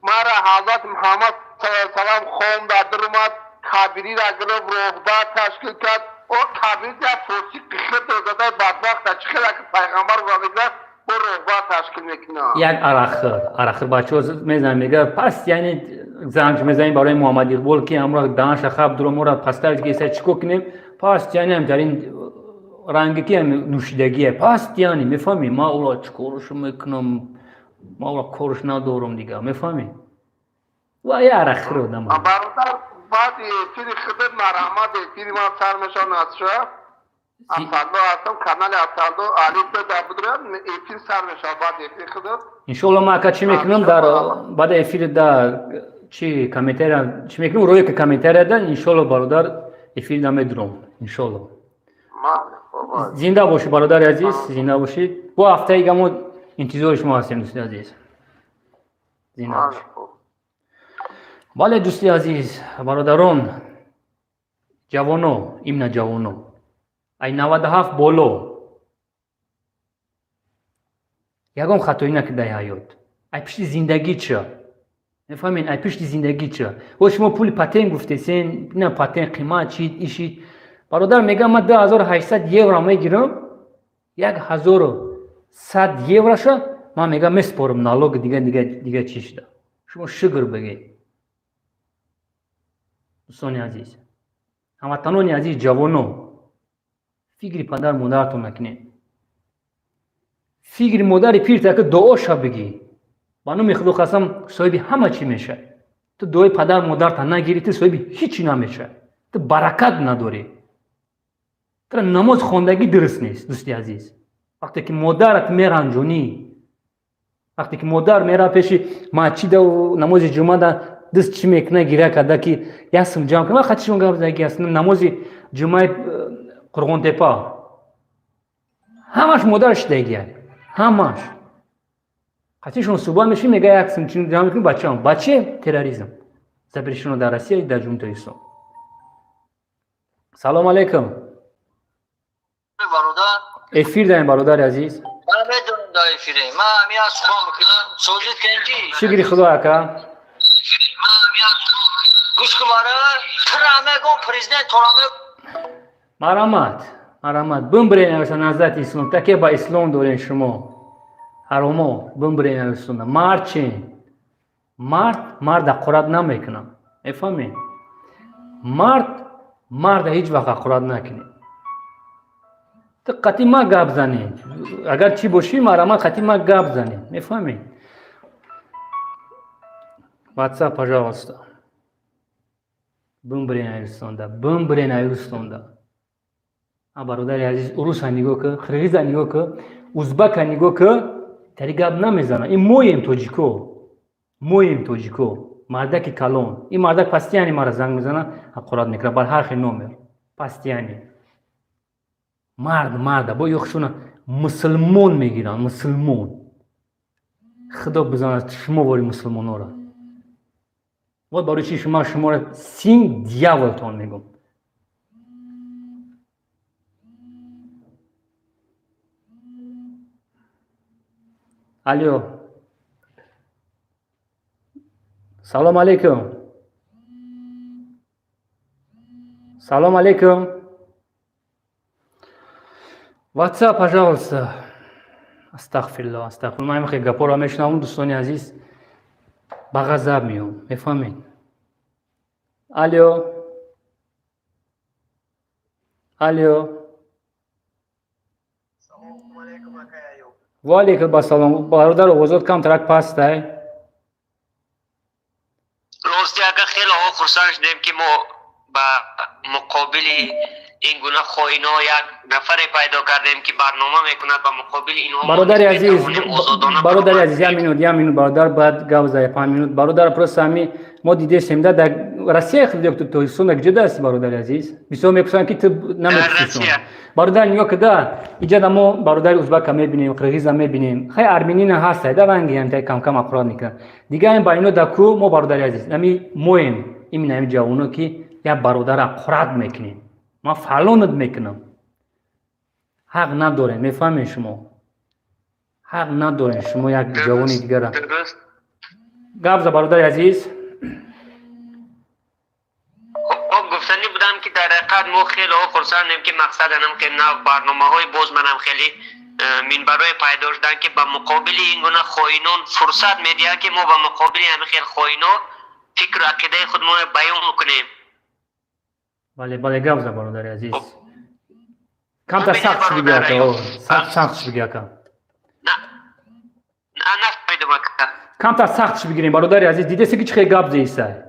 Speaker 3: мара ҳазрат Муҳаммад саллаллоҳу алайҳи васаллам хонда даромад, кабириро гирифт, роҳбар ташкил кард. О кабири як фосиқи худро задаи бадбахта, чӣ хела ки пайғамбар мегӯяд, бо роҳбар ташкил мекунад.
Speaker 1: Як арақхӯр, арақхӯр бачаҳо мезананд, мегӯяд пас, яъне занг мезанем барои Муҳаммад Иқбол, ки ҳамро даҳанша хаб дуро моро поставить, ки чӣ кор кунем. Пас яъне ҳам дар ин ранги ки нӯшидагие, пас яъне мефаҳмӣ, ман ӯро чӣ коршо мекунам, ман ӯро корш надорам дига, мефаҳмӣ? Ва я арақхӯр одам.
Speaker 3: Бародар, баъди эфири худат марҳамат, эфири ман сар мешавад насша. Асадло ҳастам, канали Асадло Алиф дар будурам, эфир сар мешавад баъди эфири худат.
Speaker 1: Иншоалло, ман ака чӣ мекунам, дар баъди эфири да чи комментария чӣ мекунам, рӯе ки комментария да, иншоалло, бародар, эфир да медурам, иншоалло. Зинда бошӣ, бародари азиз, зинда бошӣ. Бо ҳафтаи гамо интизори шумо ҳастем, дӯсти азиз, зинда бошӣ. Бале, дӯсти азиз, бародарон, ҷавоно, именно ҷавоно, ай 97 боло ягон хатоӣ накардаи ҳаёт, ай пишти зиндагӣ ча, мефаҳмед, ай пишти зиндагӣ ча. О шумо пули патент гуфтесен, на патент қимат чид ишид. Бародар мегӯям, ман 2800 евро мегирам, 1100 евроша ман мегӯям месупорам налог, дига дига дига чӣ шуда. Шумо шукр бигед. Дӯстони азиз, ҳамватанони азиз, ҷавоно, фикри падар модаратон накунед, фикри модари пирта ки дуоша бигӣ. Ба номи Худо қасам, соҳиби ҳама чӣ мешавад. Ту дуои падар модарта нагирӣ, ту соҳиби ҳичи намешавад, ту баракат надорӣ, тура намоз хондагӣ дуруст нест. Дӯсти азиз, вақте ки модарат меранҷонӣ, вақте ки модар мера пеши масҷида, намози ҷумъада дӯст чӣ мекуна, гиря карда ки як сум ҷамъ кунам, хати шумо гап заги аст. Намози ҷумъаи Қурғонтепа ҳамаш модар шидагия, ҳамаш қатишон суҳбат мешин, мега як сум ҷамъ мекунӣ, бачаам. Баче терроризм запрещено дар Россия, дар Ҷумҳурии Тоҷикистон. Салом алейкум.
Speaker 2: Бародар.
Speaker 1: Эфир даем, бародари азиз.
Speaker 2: Ман медонам, дар эфире ман ҳамин аз сухан мекунам, созид кунем ки.
Speaker 1: Шукри Худо, ака.
Speaker 2: Гӯш кун, бародар, тура мегӯм, президент тора.
Speaker 1: Марҳамат, марҳамат, бимбирен нависа назати ислом таке ба ислом дорен шумо ҳаромо, бимбирен нависонда. Мард чин мард, мард ҳақорат намекунам, мефаҳмед? Мард марда ҳеҷ вақт ҳақорат накунед. Ту қати ма гап занед, агар чӣ бошӣ, марҳамат, қати ма гап занед, мефаҳмед? Ватсап, пожалуйста. Бимбирен нависонда, бимбирен нависонда. Бародари азиз, уруса нигоҳ ки, қирғиза нигоҳ ки, узбака нигоҳ ки, тари гап намезана. Ин моем тоҷико, моем тоҷико, мардаки калон. Ин мардак постоянно мара занг мезана, ҳақорат мекунад бар ҳар хел номер постоянно. Мард марда бо ёхшуна мусулмон мегиранд, мусулмон. Худо бизанад шумо вори мусулмонора. Вот барои чи шума шуморо сын дьявол тон мегӯм. Алло, салом алейкум, салом алейкум. Ватсап, пожалуйста. Астағфирулло, астағфирулло. Ман ҳамин гапҳоро мешунавам, дӯстони азиз, ба ғазаб меом, мефаҳмед? Алло, алло. Ва алейкум ассалом, бародар, овозот камтарак пастай.
Speaker 5: Рости, ака, хеле хурсанд шудем, ки мо ба муқобили ин гуна хоино як нафаре пайдо кардем, ки барнома мекунад ба муқобили инҳо.
Speaker 1: Бародари азиз, бародари азиз, як минут, як минут, бародар, бояд гап зая 5 минут, бародар. Просто ҳами Мо дидесем да дар Россия худ ё Тоҷикистон, дар куҷо ҳасти, бародари азиз? Бисёр мепурсанд, ки ту намепурсисон. Бародар, нигоҳ куда, иҷада мо бародари узбака мебинем, қирғиза мебинем, хай, армянина ҳаста, да ранги ҳамтай камкам ақурат мекунад. Дигар ин ба ино да ку мо, бародари азиз, ами моем, именно ами ҷавоно, ки як бародара ақурат мекунем, ман фалонат мекунам, ҳақ надорем. Мефаҳмед, шумо ҳақ надорем, шумо як ҷавони дигара гап за, бародари азиз.
Speaker 5: Хоб, гуфтанӣ будам, ки дар ҳақиқат мо хеле хурсандем, ки мақсаданам ки нав барномаҳои боз манам хеле минбарҳое пайдо шуданд, ки ба муқобили ин гуна хоинон фурсат медиҳанд, ки мо ба муқобили ҳамин хел хоино фикру ақидаи худмонро баён кунем.
Speaker 1: Бале, гап за, бародари азиз. Камтар сахт шуд, ака, сахт шуд, ака.
Speaker 5: Нафаҳмидам, ака.
Speaker 1: Камтар сахт шуд бигирем, бародари азиз. Дидеси, ки чӣ хел гап зеиса,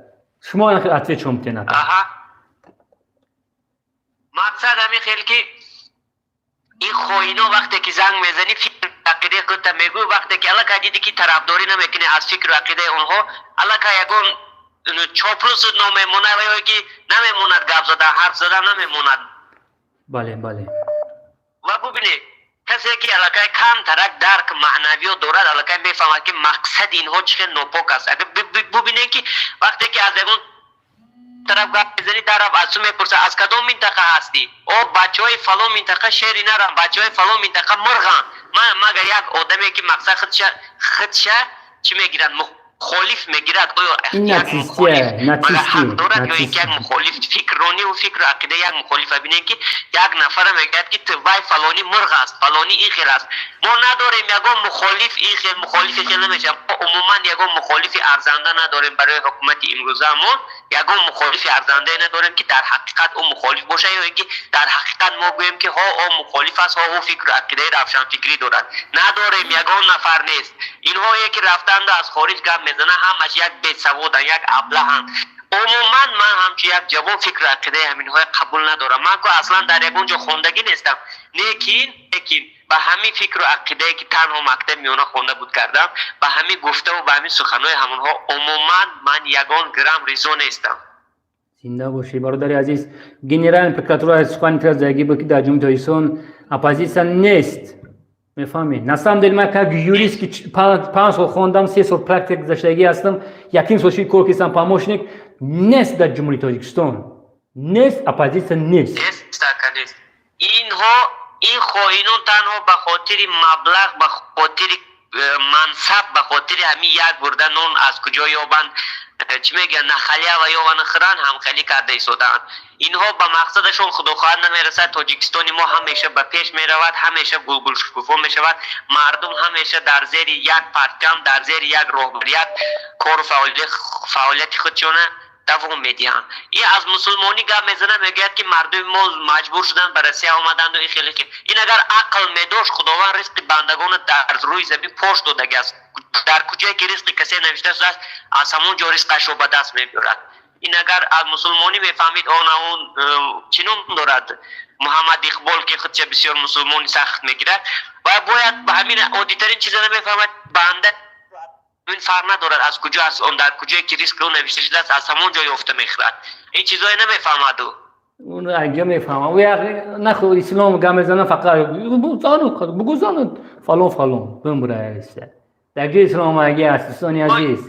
Speaker 1: шумо ответ шумо метен, ака.
Speaker 5: Мақсад ҳамин хел, ки ин хоино вақте ки занг мезанӣ, фикру ақидаи худта мегӯй, вақте ки аллакай дидӣ, ки тарафдорӣ намекунӣ аз фикру ақидаи онҳо, аллакай ягон чоплусут номемонад ва ё ки намемонад, гап зада, ҳарф зада намемонад.
Speaker 1: бале бале
Speaker 5: Ва бубинед, касе ки аллакай камтарак дарк маънавиёт дорад, аллакай мефаҳмад, ки мақсади инҳо чӣ хел нопок аст. Агар бубинед, ки вақте ки аз ягон тараф гап мезанӣ, тараф аз ту мепурсад: «Аз кадом минтақа ҳастӣ?» О, бачаҳои фалон минтақа шери нарам, бачаҳои фалон минтақа мурғанд. Магар як одаме, ки мақсад худша чӣ мегирад, мухолиф мегирад, оё як мухолиф магар ҳақ дорад, ё ин ки як мухолиф фикрониву фикру ақидаи як мухолифа бинем, ки як нафара мегӯяд, ки вай фалонӣ мурғ аст, фалонӣ ин хел аст? Мо надорем ягон мухолиф, ин хел мухолифи хел намешавад. Мо умуман ягон мухолифи арзанда надорем барои ҳукумати имрӯзаамон. Ягон мухолифи арзандае надорем, ки дар ҳақиқат ӯ мухолиф бошад, ё ин ки дар ҳақиқат мо гӯем, ки ҳо, ӯ мухолиф аст, ҳо, ӯ фикру ақидаи равшанфикрӣ дорад. Надорем, ягон нафар нест. Инҳое ки рафтанду аз хориҷ гап мезананд, ҳамаш як бесаводанд, як аблаҳанд. Умуман ман ҳамчун як ҷавон фикру ақидаи ҳаминҳое қабул надорам. Ман ку аслан дар ягон ҷо хондагӣ нестам, лекин ба ҳамин фикру ақидае, ки танҳо мактаби миёна хонда буд кардам, ба ҳамин гуфтаву ба ҳамин суханҳои ҳамонҳо умуман ман ягон грамм ризо нестам.
Speaker 1: Зинда бошӣ, бародари азиз. Генеральный прокуратура сухани зайгӣ буд, ки дар Ҷумҳурии Тоҷикистон оппозитсия нест. Мефаҳмед, на самом деле ман как юрист, ки 5 сол хондам, 3 сол практика гузаштагӣ ҳастам, яким сол ши кор кистам помощник, нест дар Ҷумҳурии Тоҷикистон, нест, оппозитсия нест.
Speaker 5: Нест, ака, нест. Инҳо, ин хоинон танҳо ба хотири маблағ, ба хотири мансаб, ба хотири ҳамин як бурда нон аз куҷо ёбанд, чӣ мегӯянд, на халява ёвана хӯранд, ҳамхелӣ карда истодаанд. Инҳо ба мақсадашон худохоҳад намерасад. Тоҷикистони мо ҳамеша ба пеш меравад, ҳамеша гулгулшукуфо мешавад. Мардум ҳамеша дар зери як парчам, дар зери як роҳбарият кору фаъолияти худшона давом медиҳанд. Ин аз мусулмонӣ гап мезанад, мегӯяд, ки мардуми мо маҷбур шуданд, ба Россия омаданду ин хеле. Ин агар ақл медошт, Худованд ризқи бандагона дар рӯи замин пош додагӣ аст. Дар куҷое ки ризқи касе навишта шудааст, аз ҳамон ҷо ризқашро ба даст мебиёрад. Ин агар аз мусулмонӣ мефаҳмид, он он чӣ ном дорад, Муҳаммад Иқбол, ки худша бисёр мусулмони сахт мегирад ва бояд ба ҳамин оддитарин чиза намефаҳмад. Банда ин фарқ надорад, аз куҷо аст он, дар куҷое ки ризқи ӯ навишта шудааст, аз ҳамон ҷо ёфта мехӯрад. Ин чизое намефаҳмад ӯ.
Speaker 1: Он аҷа мефаҳмам, ӯ як нахо ислом гап мезана, фақат бугу зану фалон фалон бимбура. Дар ҷои ислом аги аст, дӯстони азиз.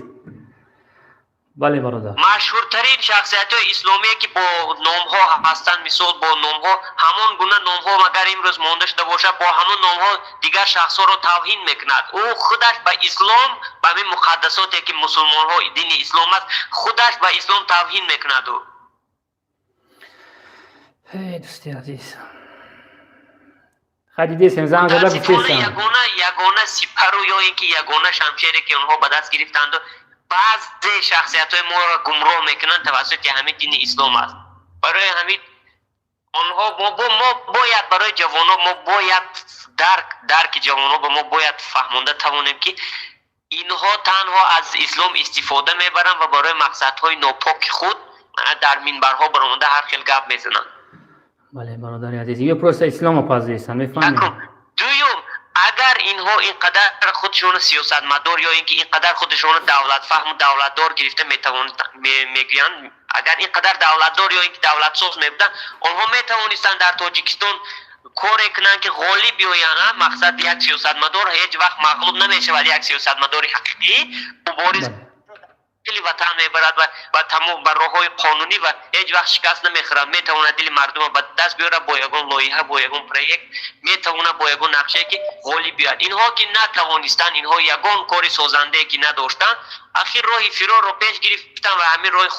Speaker 1: Бале, бародар.
Speaker 5: Машҳуртарин шахсиятҳои исломие, ки бо номҳо ҳастанд, мисол, бо номҳо, ҳамон гуна номҳо магар имрӯз монда шуда бошад, бо ҳамон номҳо дигар шахсҳоро тавҳин мекунад. Ӯ худаш ба ислом, ба ҳамин муқаддасоте, ки мусулмонҳо, дини ислом аст, худаш ба ислом тавҳин мекунад ӯ.
Speaker 1: Дӯсти азиз, хай, дидесем, занг зада гуфтесам.
Speaker 5: Ягона сипару ё ин ки ягона шамшере, ки онҳо ба даст гирифтанду баъзе шахсиятҳои моро гумроҳ мекунанд, тавассути ҳамин дини ислом аст. Барои ҳамин онҳо мо бояд барои ҷавонҳо, мо бояд дарки ҷавонҳо ба мо бояд фаҳмонда тавонем, ки инҳо танҳо аз ислом истифода мебаранд ва барои мақсадҳои нопоки худ дар минбарҳо баромада ҳар хел гап мезананд.
Speaker 1: Бале, бародари азиз, ё просто исломо пазиристан, мефаҳмед.
Speaker 5: Дуюм, агар инҳо Инҳо ин қадар худшонро сиёсатмадор ё ин ки ин қадар худшонро давлатфаҳму давлатдор гирифта мегӯянд, агар ин қадар давлатдор ё ин ки давлатсоз мебуданд, онҳо метавонистанд дар Тоҷикистон коре кунанд, ки ғолиб биёянд. Мақсад, як сиёсатмадор ҳеҷ вақт мағлуб намешавад. Як сиёсатмадори ҳақиқӣ мубориз дили ватан мебарад ва тамом ба роҳҳои қонунӣ ва ҳеҷ вақт шикаст намехӯрад. Метавонад дили мардумро ба даст биёрад бо ягон лоиҳа, бо ягон проект, метавонад бо ягон нақшае, ки ғолиб биёяд. Инҳо ки натавонистанд, инҳо ягон кори созандае ки надоштанд, ахир роҳи фирорро пеш гирифтанд ва ҳамин роҳи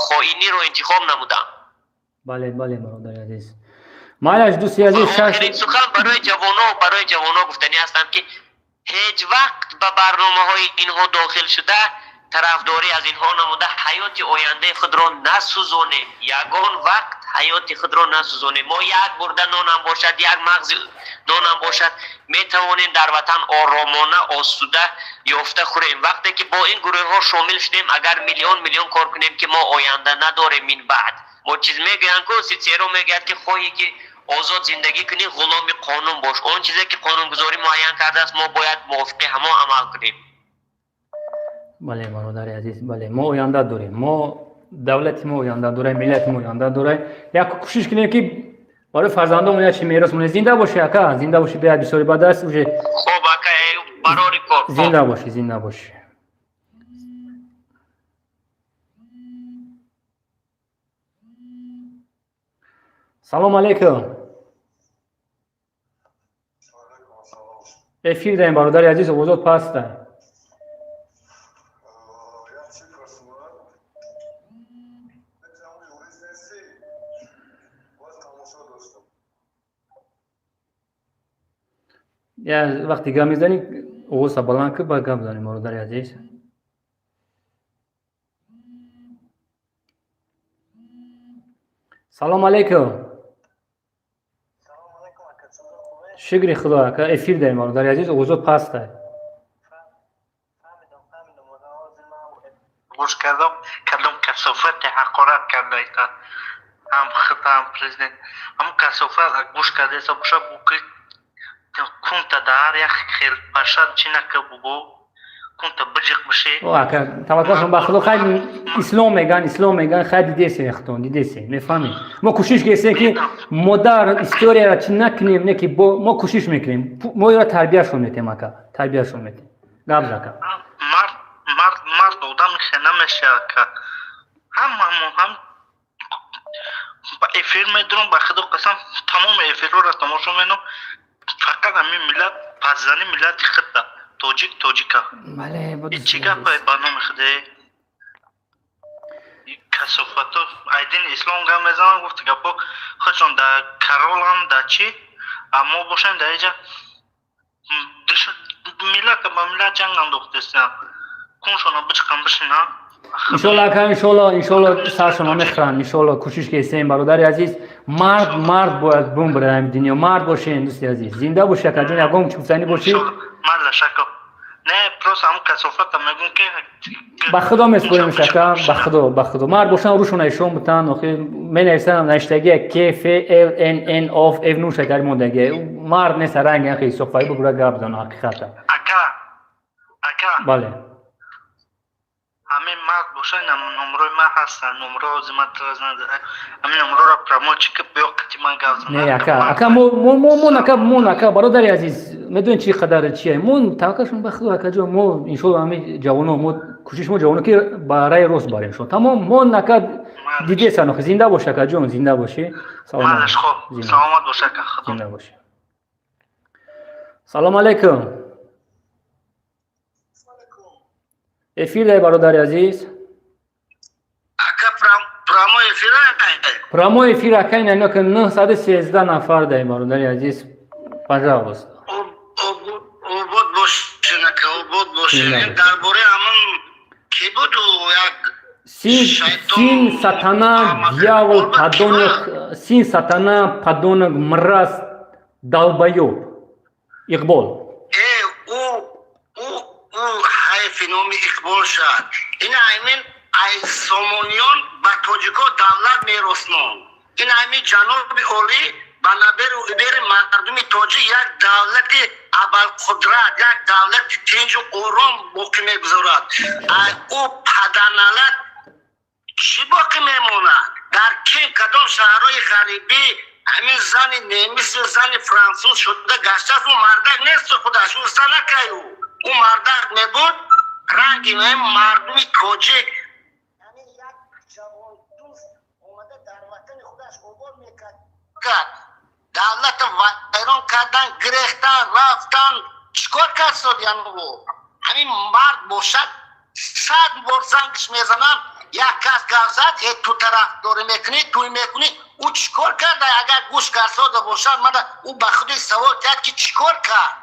Speaker 5: хоиниро интихоб намуданд.
Speaker 1: Бале, бародари азиз, майлаш, дӯсти азиз.
Speaker 5: Охирин сухан барои ҷавоно гуфтанӣ ҳастам, ки ҳеҷ вақт ба барномаҳои инҳо дохил шуда, тарафдорӣ аз инҳо намуда, ҳаёти ояндаи худро насӯзонем. Ягон вақт ҳаёти худро насӯзонем. Мо як бурда нонам бошад, як мағзи нонам бошад, метавонем дар ватан оромона, осуда ёфта хӯрем. Вақте ки бо ин гурӯҳҳо шомил шудем, агар миллион миллион кор кунем, ки мо оянда надорем. Мин баъд мо чиз мегӯянд ку, Ситсеро мегӯяд, ки хоҳӣ ки озод зиндагӣ кунӣ, ғуломи қонун бош. Он чизе ки қонунгузорӣ муайян кардааст, мо бояд мувофиқи ҳамон амал кунем.
Speaker 1: Бале, бародари азиз, бале, мо оянда дорем, мо давлати мо оянда дорем, миллати мо оянда дорем. Як кӯшиш кунем, ки барои фарзандомон як чи мерос монем. Зинда бошӣ, ака, зинда бошӣ. Беҳад бисёри бад аст уже.
Speaker 5: Хоб, ака, барори кор.
Speaker 1: Зинда бошӣ, зинда бошӣ. Салом алейкум, эфир даем, бародари азиз, овозот паста. Я вақте гап мезанӣ, овоза баланд ки, ба гап занем, бародари азиз. Салом алейкум. Шукри Худо, ака, эфир даем, бародари азиз, овозот паста.
Speaker 6: Гӯш кардам, кадом касофате ҳақорат карда, ҳам хита, ҳам президент, ҳам касофат гӯш кардаеса боша, буки кунта дар як хел паша чӣ нака, бугу кунта биҷиқ биши.
Speaker 1: Ака, таваккалшон ба Худо. Хай, ислом меган, ислом меган. Хай, дидесе, хтон дидесе, мефаҳмем. Мо кӯшиш кесем, ки модар историяра чӣ накунем, не ки мо кӯшиш мекунем, мо ира тарбияшон метем, ака, тарбияшон метем. Гап зака.
Speaker 6: Мард, мард, мард одам хе намеша, ака. Ҳамамо ҳам ба эфир медурам, ба Худо қасам, тамоми эфирҳоро тамошо менам. Фақат ҳамин миллат паззани миллати худда, тоҷик, тоҷика.
Speaker 1: Бале.
Speaker 6: Чӣ гапае, ба номи худе касофато ай дини ислом гап мезанам, гуфти гапо худшон да каролам да чӣ, а мо бошем дар иҷа миллата ба миллат ҷанг андохтестиям. Куншона бичиқам, бишинам.
Speaker 1: Иншолло, ака, иншолло, иншолло, саршона мехӯранд, иншолло. Кӯшиш кесем, бародари азиз. Мард, мард бояд бумбара ҳами дунё, мард бошем, дӯсти азиз. Зинда боши, акаҷон. Ягон чӣ гуфтанӣ бошӣ?
Speaker 6: Не, просто ҳамн касофата мегӯм, ки
Speaker 1: Ба Худо меспорем, ака, ба Худо, ба Худо. Мард бошан, рӯшона ишон бутан. Охи менависам, навиштагия К Ф Л Н Н Оф Ф нуша кари мондагия. Мард нест, ранги ахи ҳисобфаи бугура гап зан ҳақиқата.
Speaker 6: Ака, ака.
Speaker 1: Бале.
Speaker 6: Ҳамин мард боша, номрои ман ҳастанд, номро ҳозир ман ҳамин номрора прямой чӣ ки биё қати ман гап зан.
Speaker 1: Не, ака, ака, мо ака, мо ака, бародари азиз, медонед чӣ қадар чие? Мо таваккалшон ба Худо, акаҷон. Мо иншолло ҳамин ҷавоно, мо кӯшиш, мо ҷавоно, ки ба раи рост барем шо. Тамом, мо ака, дидесан. Охи зинда бош, акаҷон, зинда бошӣ.
Speaker 6: Саломат бош, ака. Худо.
Speaker 1: Зинда бошӣ. Салом алейкум, эфир дай, бародари азиз.
Speaker 6: Ака, прямой эфир?
Speaker 1: Прямой эфир, ака. Ина ки 913 нафар дай, бародари азиз, пожалуйста.
Speaker 6: Обод бошен, ака, обод бошен. Дар бораи ҳамон ки буду як
Speaker 1: Сын сатана, дьявол, подонок, сын сатана, подонок, мразь, долбоёб Иқбол.
Speaker 6: Э, ӯ ҳайфи номи Иқбол шад. Ин аймин ай Сомониён ба тоҷико давлат мероснонд. Ин айми ҷаноби олӣ ба наберу ибери мардуми.
Speaker 5: Тоҷик як давлати абарқудрат, як давлати тинҷу ором боқӣ мегузорад. Ӯ падарналат чӣ боқӣ мемонад? Дар ким кадом шаҳрҳои ғарибӣ ҳамин зани немису зани франсуз шуда гаштааст? Ӯ мардак несту худаш, ӯ занакай. Ӯ мардак мебуд, ранги мардуми тоҷик ҳамин як ҷавондӯст омада дар ватани худаш обод мекард. Давлата вайрон кардан, гирехтан, рафтан, чӣ кор кард содиян? Ӯ ҳамин мард бошад, 100 бор зангш мезанам, як кас гап зад: «Э, ту тарафдорӣ мекунӣ, туй мекунӣ». Ӯ чӣ кор карда? Агар гӯш карсода бошад, мана ӯ ба худи савол диҳад, ки чӣ кор кард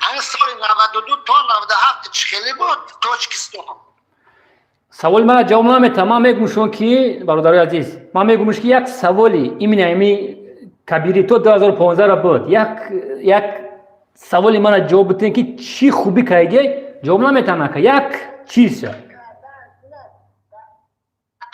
Speaker 5: ҳамин соли 92 то 97, чӣ хеле буд Тоҷикистон.
Speaker 1: Саволи мана ҷавоб наметавам. Ман мегӯм шумо ки, бародарои азиз, ман мегӯмш, ки як саволи именно ами кабири то 2015 буд. Як саволи мана ҷавоб битен, ки чӣ хубӣ кайге, ҷавоб наметавам, ака, як чизша.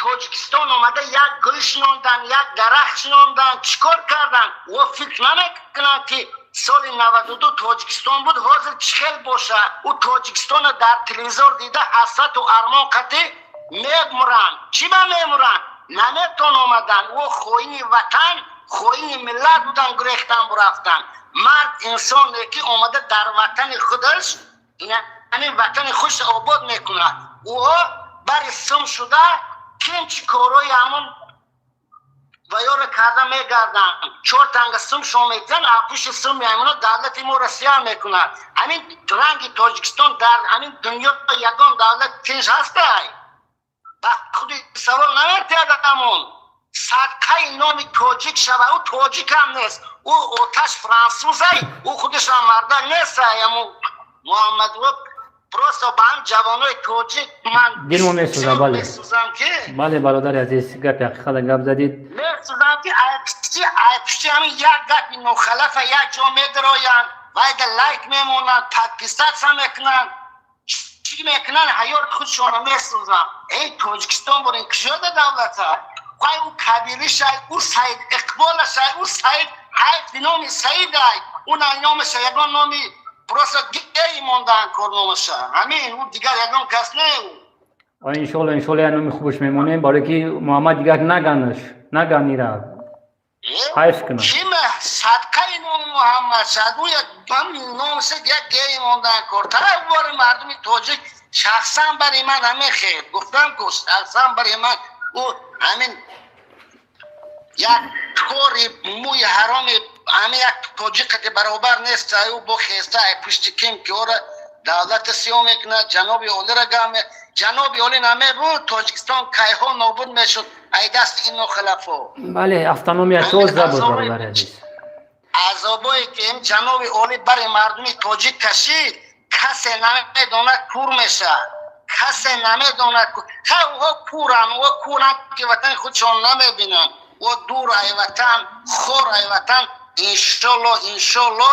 Speaker 5: Тоҷикистон омада як гул шинондан, як дарахт шинондан, чӣ кор кардан? О, фикр намекунанд, ки соли 92 Тоҷикистон буд, ҳозир чӣ хел бошад. Ӯ Тоҷикистонро дар телевизор дида, ҳасрату армон қатӣ мемуранд. Чӣ ба мемуранд? Наметон омадан. Ӯ хоини ватан, хоини миллат будан, гурехтан, бурафтан. Мард инсоне ки омада дар ватани худаш, ҳамин ватани худша обод мекунад. Ӯҳо бари сум шуда, ким чӣ корҳои ҳамон ваёро карда мегарданд. Чор танга сум шо метиҳанд, пушти суми ҳамино давлати моро сиёҳ мекунад. Ҳамин ранги Тоҷикистон дар ҳамин дунё ягон давлат тинҷ ҳастай? Ба худи савол наметиҳад. Ҳамон садқаи номи тоҷик шава, ӯ тоҷикам нест, ӯ оташ франсузай, ӯ худашам мардак нестай. Ҳамон Муҳаммад просто ба ҳам ҷавонои тоҷик ман
Speaker 1: Дилмо месӯзад, бале.
Speaker 5: Месӯзам ки
Speaker 1: Бале, бародари азиз, гапи ҳақиқата гап задид.
Speaker 5: Месӯзам, ки айпишти ҳамин як гапи нохалафа як ҷо медароянд, вайда лайк мемонанд, подписаться мекунанд, чӣ мекунанд, ҳаёти худшонро месӯзам. Эй, Тоҷикистон бурин кушода давлата. Вай ӯ кабиришай, ӯ Саид Иқболашай, ӯ Саид ҳайфи номи Саидай, ӯ номаша ягон номи просто гей мондаан кор номаша ҳамин, ӯ дигар ягон кас не ӯ.
Speaker 1: Иншолло, иншолло, як номи хубаш мемонем, барое ки Муҳаммад дигар наганаш наганира, ҳайф кунад.
Speaker 5: Кима садқаи номи Муҳаммад шад, ӯ як номаша як гей мондаан кор. Тарафбори мардуми тоҷик шахсан бари ман ҳамин хел гуфтам ку, шахсан бари ман ӯ ҳамин як кори мӯи ҳароми ҳамин як тоҷиқати баробар нест. Ӯ бо хеста ай пушти ким ки ора давлата сиёҳ мекунад, ҷаноби олира гам. Ҷаноби олӣ намебуд, Тоҷикистон кайҳо нобуд мешуд ай дасти ин нохалафо.
Speaker 1: Бале, автономия тоза буд, бародари азиз.
Speaker 5: Азобое ки ин ҷаноби олӣ бари мардуми тоҷик кашид, касе намедонад, кур мешавад, касе намедонад. Ха, ӯҳо куранд, ӯҳо куранд, ки ватани худшон намебинанд. Ӯ дур ай ватан, хор ай ватан. Иншолло, иншолло,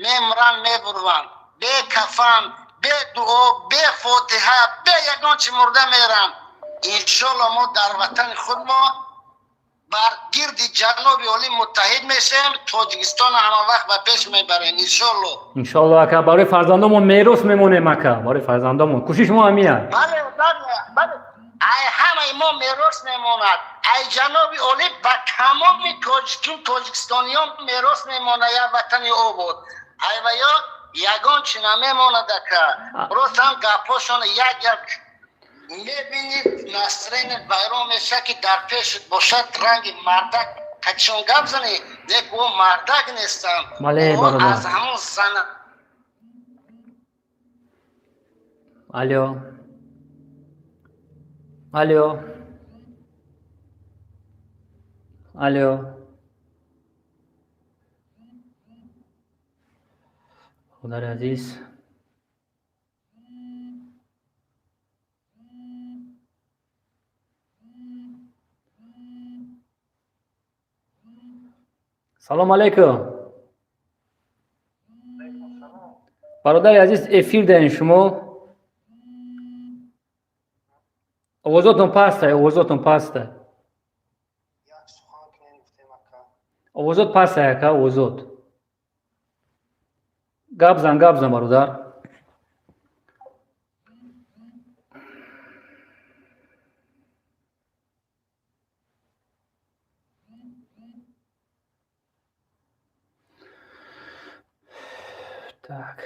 Speaker 5: мемуранд, мебурванд бе кафан, бе дуо, бе фотиҳа, бе ягон чи мурда меранд. Иншолло, мо дар ватани худ мо бар гирди ҷаноби олӣ муттаҳид мешавем, Тоҷикистонро ҳама вақт ба пеш мебарем, иншолло.
Speaker 1: Иншолло, ака, барои фарзандомон мерос мемонем, ака, барои фарзандомон кӯшиш мо ҳамия.
Speaker 5: Бале, бале, ай ҳамаи мо мерос мемонад. Ай ҷаноби олӣ ба тамоми тоҷикин, тоҷикистониён мерос мемонад як ватани обод. Ай ва ё ягон чи намемонад, ака. Просто ҳам гапҳошон як як мебинӣ, настроение вайрон мешавад, ки дар пешат бошад, ранги мардак качон гап занӣ, лек ӯ мардак нестанд.
Speaker 1: Бале, бародар.
Speaker 5: Аз ҳамон зана.
Speaker 1: Алё, алё, алё, бародари азиз. Салом алейкум, бародари азиз, эфир даем. Шумо овозотон пастай, овозотон пастай, овозот пастай, ака, овозот. Гап зан, гап зан, бародар. Так,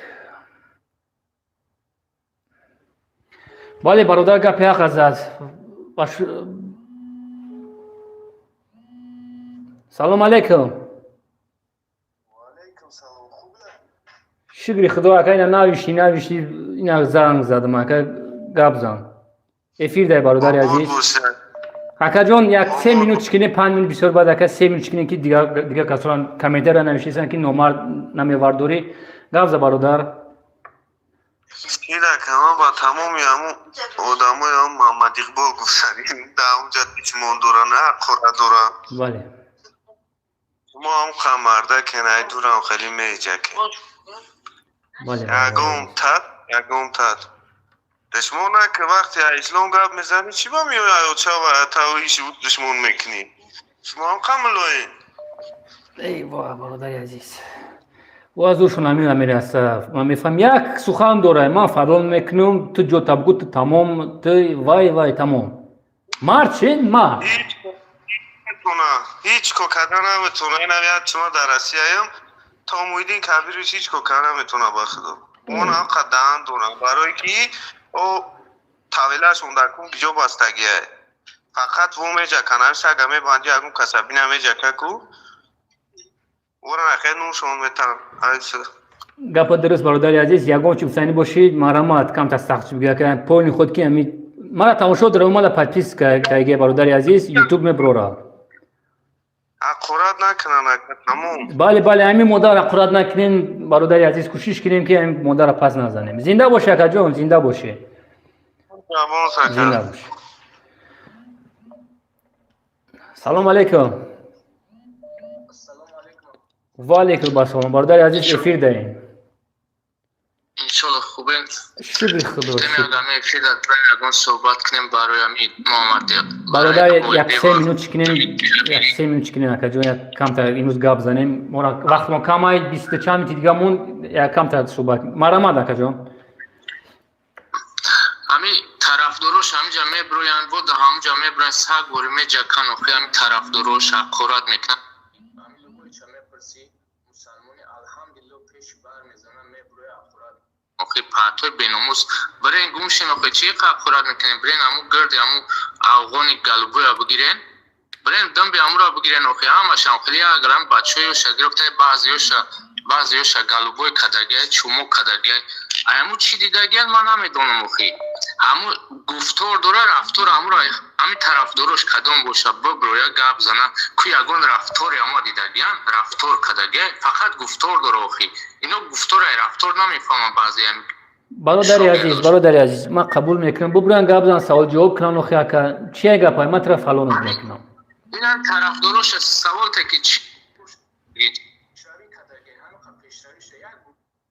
Speaker 1: бале, бародар, гапи ҳақ азад. Салом алейкум. Шукри худо, ака. Ина навишти, ина занг задам, ака. Гап зан, эфир дай, бародари азиз. Акаҷон, як 3 минут чикине, 5 минут бисёр. Баъд, ака, 3 минут чикине, ки дигар касоран комментария навиштесан, ки номар намевардорӣ. Гап за, бародар.
Speaker 7: Ман ба тамоми ҳамун одамои ҳам Муҳаммад Иқбол гуфтани, дар онҷа душмон дора, на ҳақора дора.
Speaker 1: Бале.
Speaker 7: Мо ҳам қамарда кен, ай дурам хеле меҷакен. Ягон тат, ягон тат душмон наки. Вақте ислом гап мезанӣ, чӣ ба меои аёча ва тавиши душмон мекунӣ? Шумо ҳам қамилоин.
Speaker 1: Эй во, бародари азиз, ӯ аз ӯшон ҳамин мераса. Ман мефаҳмам, як сухан дора: ман фарёд мекунам, ту ҷота бугӯ, ту тамом, ту вай вай, тамом. Мард чи мард.
Speaker 7: Ҳеҷ ко карда наметавона. Инам як шумо дар Россияям то Муҳиддин Кабирович ҳеҷ ко карда наметавона, ба худо. Он ҳам даҳан дорам, барое ки о тавелашон дар кун биҷо бастагиай, фақат во меҷакан, ҳами сага мебанди, ягон касабина меҷака ку, ора нахе нушон метан.
Speaker 1: Гапа дуруст, бародари азиз. Ягон чи гуфтанӣ бошид, марҳамат. Камтар сахт бигӯя, полни худ ки ами мара тамошо дора, омада подписка кайге, бародари азиз, ютуб меброра.
Speaker 7: Ҳақорат накунан, тамом.
Speaker 1: Бале, ҳамин модар ҳақорат накунем, бародари азиз. Кӯшиш кунем, ки ҳамин модарро пас назанем. Зинда бошӣ, акаҷон, зинда бошӣ, зинда бошӣ. Салом алейкум. Ва алейкум ассалом, бародари азиз, эфир даем.
Speaker 8: Иншолло, хубем.
Speaker 1: Шукри худо.
Speaker 8: Ягон суҳбат кунем барои ами Муҳаммад.
Speaker 1: Бародар, як 3 минут чикунем, як 3 минут чикунем, акаҷон, як камтар имрӯз гап занем. Мора вақтмо камай, бисту чанд минути дига мон, як камтар суҳбат. Марҳамат, акаҷон.
Speaker 8: Ами тарафдорош ҳамиҷа меброянд, бо да ҳамуҷа меброянд, саг бори меҷакан. Охи, ами тарафдорош ҳақорат мекунанд. Ами любойча мепурсӣ, мусалмони, алҳамдулилло, пеши бар мезанад, меброя, ҳақорат. Охи, паҳтой беномус, бирен гумшен. Охи, чи ҳақорат мекунем? Бирен аму гирди аму афғони галубоя бигирен, бирен дамби амуро бигирен. Охи, ҳамашам хели як грам бачаёша гирифта, баъзеёша галубой кадагиай, чумо кадагиай. Аму чӣ дидагиан, ман намедонам. Охи, ҳаму гуфтор дора, рафтор амуро. Ҳами тарафдорош кадом боша, биброя, гап зана ку, ягон рафтори ама дидагиан, рафтор кадагиай? Фақат гуфтор дора. Охи, ино гуфторай, рафтор намефаҳмам баъзеам.
Speaker 1: Бародари азиз, бародари азиз, ман қабул мекунам. Бубуран, гап зан, савол ҷавоб кунам. Охи, ака, чия гапай? Ман тара фалонат мекунам.
Speaker 8: Инам тарафдороша савол те, ки чӣ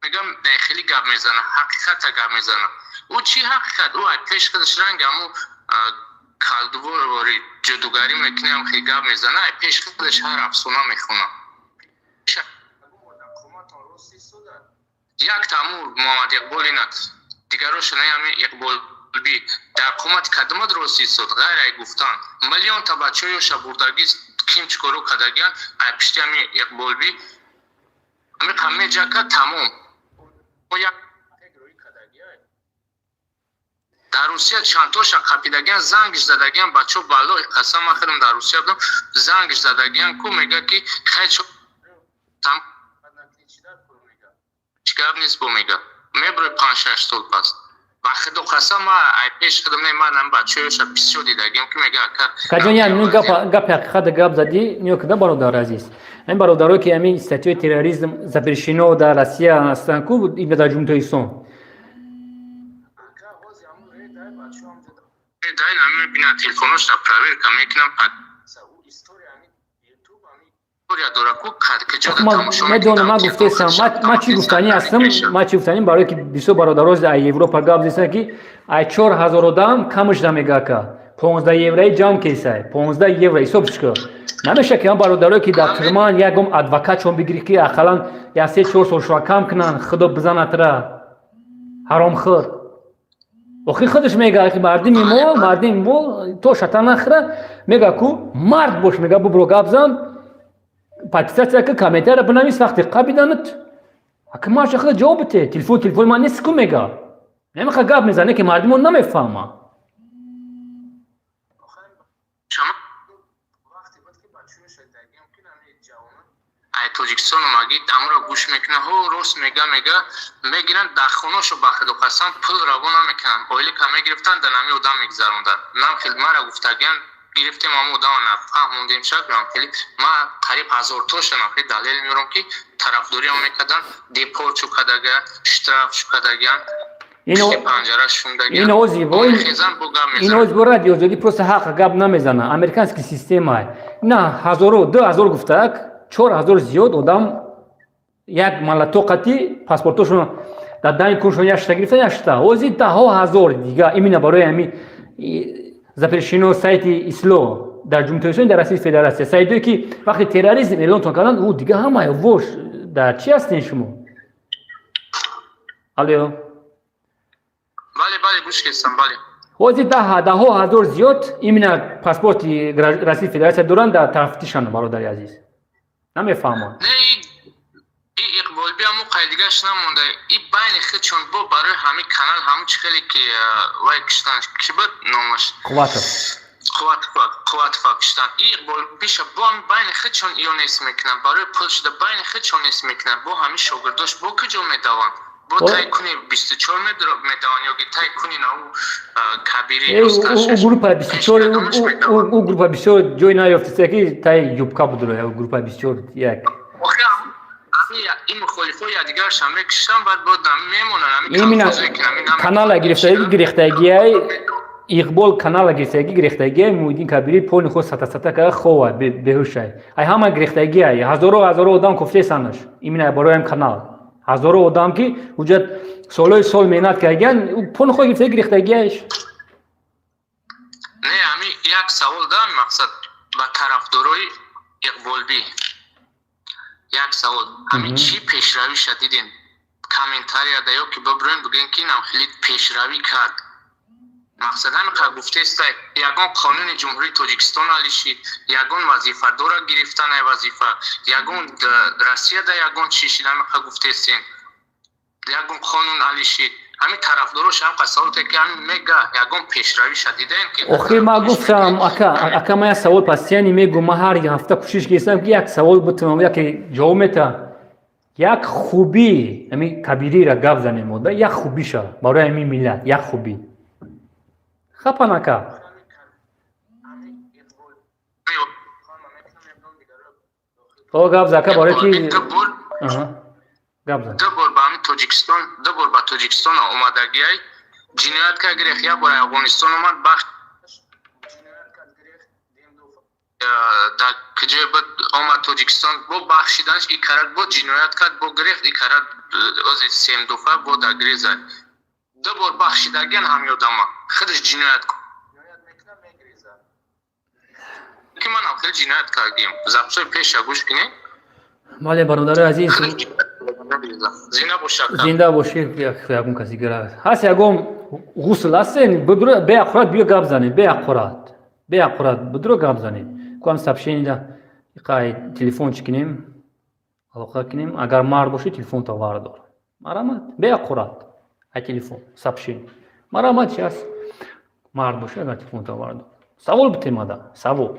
Speaker 8: мегам, хеле гап мезана, ҳақиқата гап мезана. Ӯ чӣ ҳақиқат? Ӯ пеш худаш ранг аму калдувори ҷодугарӣ мекунам, хеле гап мезана, пеш худаш ҳар афсона мехона. Як таму Муҳаммад Иқбол инат, дигароша не. Ами Иқболби дар қомати кадомат рост истод, ғайр ай гуфтан? Миллионта бачаёша бурдагӣ, ким чӣ коро кардагиан ай пишти ами Иқболби? Ами қамеҷака, тамом. Як дар Русия чандтоша қапидагиан, зангиш задагиан бачо. Баллоҳи қасам, ман худам дар Русия будам, зангиш задагиан ку, мега ки хай, чӣ гап нест, бо мега меброи 5-6 сол пас. Ба худо қасам, ма ай пеш худам не, ман ам бачаёша бисёр дидагиам, ки мега ака.
Speaker 1: Акаҷон, як минут, гапи ҳақиқата гап задӣ. Ниё кида, бародар азиз, ҳамин бародарое ки ҳамин статьяи терроризм запрещено дар Россия ҳастанд ку, дар Ҷумҳурии Тоҷикистон.
Speaker 8: Мебинад, телефоношро проверка мекунам.
Speaker 1: Медонам, ман гуфтесам, ман чӣ гуфтанӣ ҳастам, ман чӣ гуфтанӣ, барое ки бисёр бародароз ай Европа гап зестанд, ки ай 4000 одам камаш намега, ака. 15 евраи ҷамъ кесай, 15 евро ҳисоб чӣ намеша, ки ан бародарое, ки дар тюрьма н, ягон адвокатшон бигирӣ, ки ақаллан як 3-4 сол шуа кам кунанд. Худо бизанатра, ҳаромхӯр. Охи худаш мега, ки мардими мо то шата нахӯра. Мега ку мард бош, мега, бубро, гап зан, подписаться ка, комментария бинавис. Вақте қабиданат, ака, маша худа ҷавоб бите. Телефони ман нест ку, мега. Намеха гап мезане, ки мардимо намефаҳма.
Speaker 8: Вақте буд, ки бачаҳо шудагиам, ки ами ҷавонон ай Тоҷикистон омагӣ, амро гӯш мекунанд, ҳо, рост мега, мега, мегиранд дар хонашо, ба худо қасам, пул равон намекунанд. Ойлика мегирифтанд, дар нами одам мегузаронданд. Нам хел мара гуфтагиан, гирифтем ҳама одама, нафаҳмондем. Шакрам хеле ма қариб ҳазортошанам, хеле далел меорам, ки тарафдориам мекарданд, депорт шу кардагиан, штраф шу кардагиан.
Speaker 1: Ин ози бо Радио Озодӣ просто ҳақ гап намезана. Американский система на ҳазору 2000 гуфтак, 4000 зиёд одам як малатоқати паспортошон дар дани куншон яшта гирифта, яшта ози даҳо ҳазор дига именно барои ҳами запрещено сайти исло дар Ҷумҳурии Тоҷикистон, дар Россияи Федератсия, сайтое, ки вақте терроризм эълонтон карданд, ӯ дига ҳамаи вош. Дар чӣ ҳастен шумо? Алло?
Speaker 8: Бале, бале, гӯш кестам, бале.
Speaker 1: Ҳозир даҳҳо ҳазор зиёд именно паспорти Россияи Федератсия доранд, дар тарафтишанд. Бародари азиз, намефаҳманд.
Speaker 8: Не, и Иқболби ҳаму қайдигаш намонда, и байни худшон бо барои ҳамин канал, ҳаму чӣ хеле ки вай киштан, ки буд номаш?
Speaker 1: Қувватов.
Speaker 8: Қувватова киштан. И Иқбол биша бо ҳами байни худшон иё нест мекунанд, барои пул шуда байни худшон нест мекунанд. Бо ҳамин шогирдош бо куҷо медаванд? Бо тай куни 24 медаванд ё ки тай куни нау кабири?
Speaker 1: Ӯ группа 24, ӯ группа бисёр ҷой наёфтиста, ки тай юбка будро. Группа 24 як.
Speaker 8: Ин мухолифои якдигарашам мекушанд, баъд бо мемонанд.
Speaker 1: Именно канала гирифтаги, гирифтагиай Иқбол, канала гирифтаги, гирифтагиай Муҳиддин Кабирӣ пони худ сата сата кара, хова, беҳушай. Ай ҳама гирифтагиай, ҳазоро ҳазоро одам кофтесанаш именно барои ҳам канал. Ҳазоро одам, ки уҷа солҳои сол меҳнат кардагиан, пони худ гирифтаги, гирифтагиаш.
Speaker 8: Не, ами як савол да, мақсад, ба тарафдорои Иқболбӣ як савол: ҳамин чӣ пешравиша дидем? Комментарияда ё ки бибурем, бигӯем, ки инам хеле пешравӣ кард. Мақсад, ҳамин қадр гуфтеста, ягон қонуни Ҷумҳурии Тоҷикистон алишид, ягон вазифадора гирифтан ай вазифа, ягон Россияда ягон чӣ шид? Ҳамин қадр гуфтестен, ягон қонун алишид? Ҳамин тарафдорош ҳам қад савол, ки ҳамин мега, ягон пешравиша дидаем ки?
Speaker 1: Охир ман гуфтам, ака, ака, ман як савол постоянно мегӯм. Ман ҳар ҳафта кӯшиш кардам, ки як савол битавонам, яке ҷавоб метаҳам. Як хубӣ ҳамин Кабирира гап занем, ода, як хубиша барои ҳамин миллат, як хубӣ хапан, ака. О, гап за, ака, барои ки гап зан.
Speaker 8: Ду бор ба ҳамин Тоҷикистон, ду бор ба Тоҷикистон омадагиай, ҷиноят кард, гирехт. Як бор Афғонистон омад, бахт дар куҷое буд, омад Тоҷикистон, бо бахшиданаш и карад, бо ҷиноят кард, бо гирехт и карад. Ози семдуфа бо дар гиреза. Ду бор бахшидагиан ҳамин одама, худаш ҷиноят ки манам хеле ҷиноят кардем. Записҳои пеша гӯш кунед.
Speaker 1: Бале, бародарои азиз.
Speaker 8: Зинда бош, ака.
Speaker 1: Зинда бошӣ. Ягон каси гира ҳаст, ягон ғусл ҳастен, беақурат биё, гап занед, беақурат, беақурат будро, гап занед. Куам сообщение қай телефон чӣ кунем, алоқа кунем. Агар мард бошӣ, телефонто вардор, марамат, беақурат ай телефон сообщение, марамат. Чи аст? Мард бошӣ, агар телефонто вардор, савол битем, ада савол,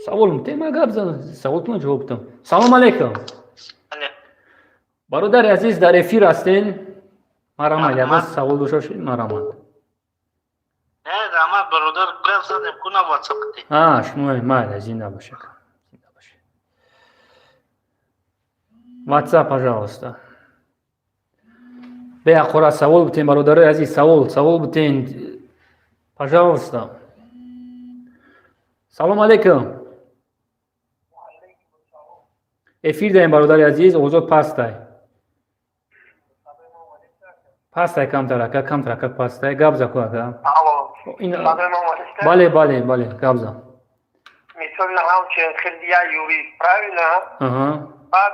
Speaker 1: савол битем, гап зан, саволтона ҷавоб битам. Салом алейкум, бародари азиз, дар эфир ҳастен. Марамат, ягон савол дошта бошед, марамат.
Speaker 6: Раҳмат, бародар, гап задем куна WhatsApp.
Speaker 1: А, шумо, майли, зинда бошед, зинда бошед. WhatsApp, пожалуйста. Беақора савол битен, бародарои азиз, савол, савол битен, пожалуйста. Салом алейкум, эфир даем, бародари азиз. Озод пастай, пастай, камтар, ака, камтар, ака, пастай. Гап заку, ака. Бале, бале, бале, гап зан.
Speaker 9: Мисол, ҳамчун хеле я юрист, правильно? Баъд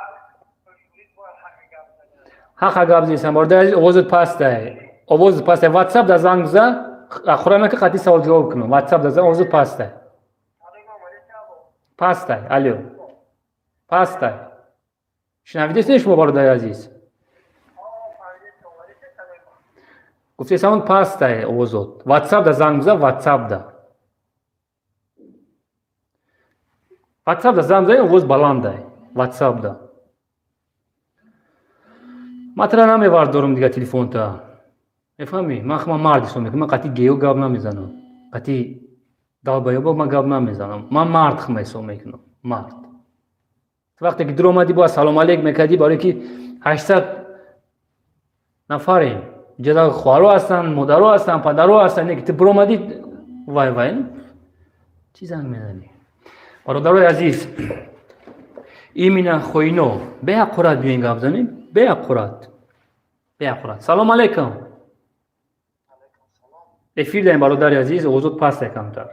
Speaker 1: Ҳақа гап зесам, бародари азиз, овозат пастай, овозат пастай. Ватсап да занг бизан, хӯрама ки қатъи савол ҷавоб кунам. Ватсап да зан, овозат пастай, пастай. Алё, пастай. Шунавидест шумо, бародари азиз? Гуфтесамон, пастай овозот. Ватсап да занг бизан, ватсап да, ватсап да занг бизан, овоз баландай ватсап да. Ман тра намевардорам дига телефонта, мефаҳмӣ? Ман хма мард ҳисоб мекунам. Ман қатъи геё гап намезанам, қатъи долбоёбо ман гап намезанам. Ман мард хма ҳисоб мекунам, мард. Вақте ки дур омадӣ, бояд салом алейк мекардӣ, барое ки 800 нафарем иҷода, хоҳаро ҳастанд, модаро ҳастанд, падаро ҳастанд. Не ки ту биромадӣ, вай вай, чӣ занг мезанӣ? Бародарои азиз, именно хоино беҳаққурат биёин гап занем, беҳаққурат, беҳаққурат. Салом алейкум, эфир даем, бародари азиз. Овозот паст камтар.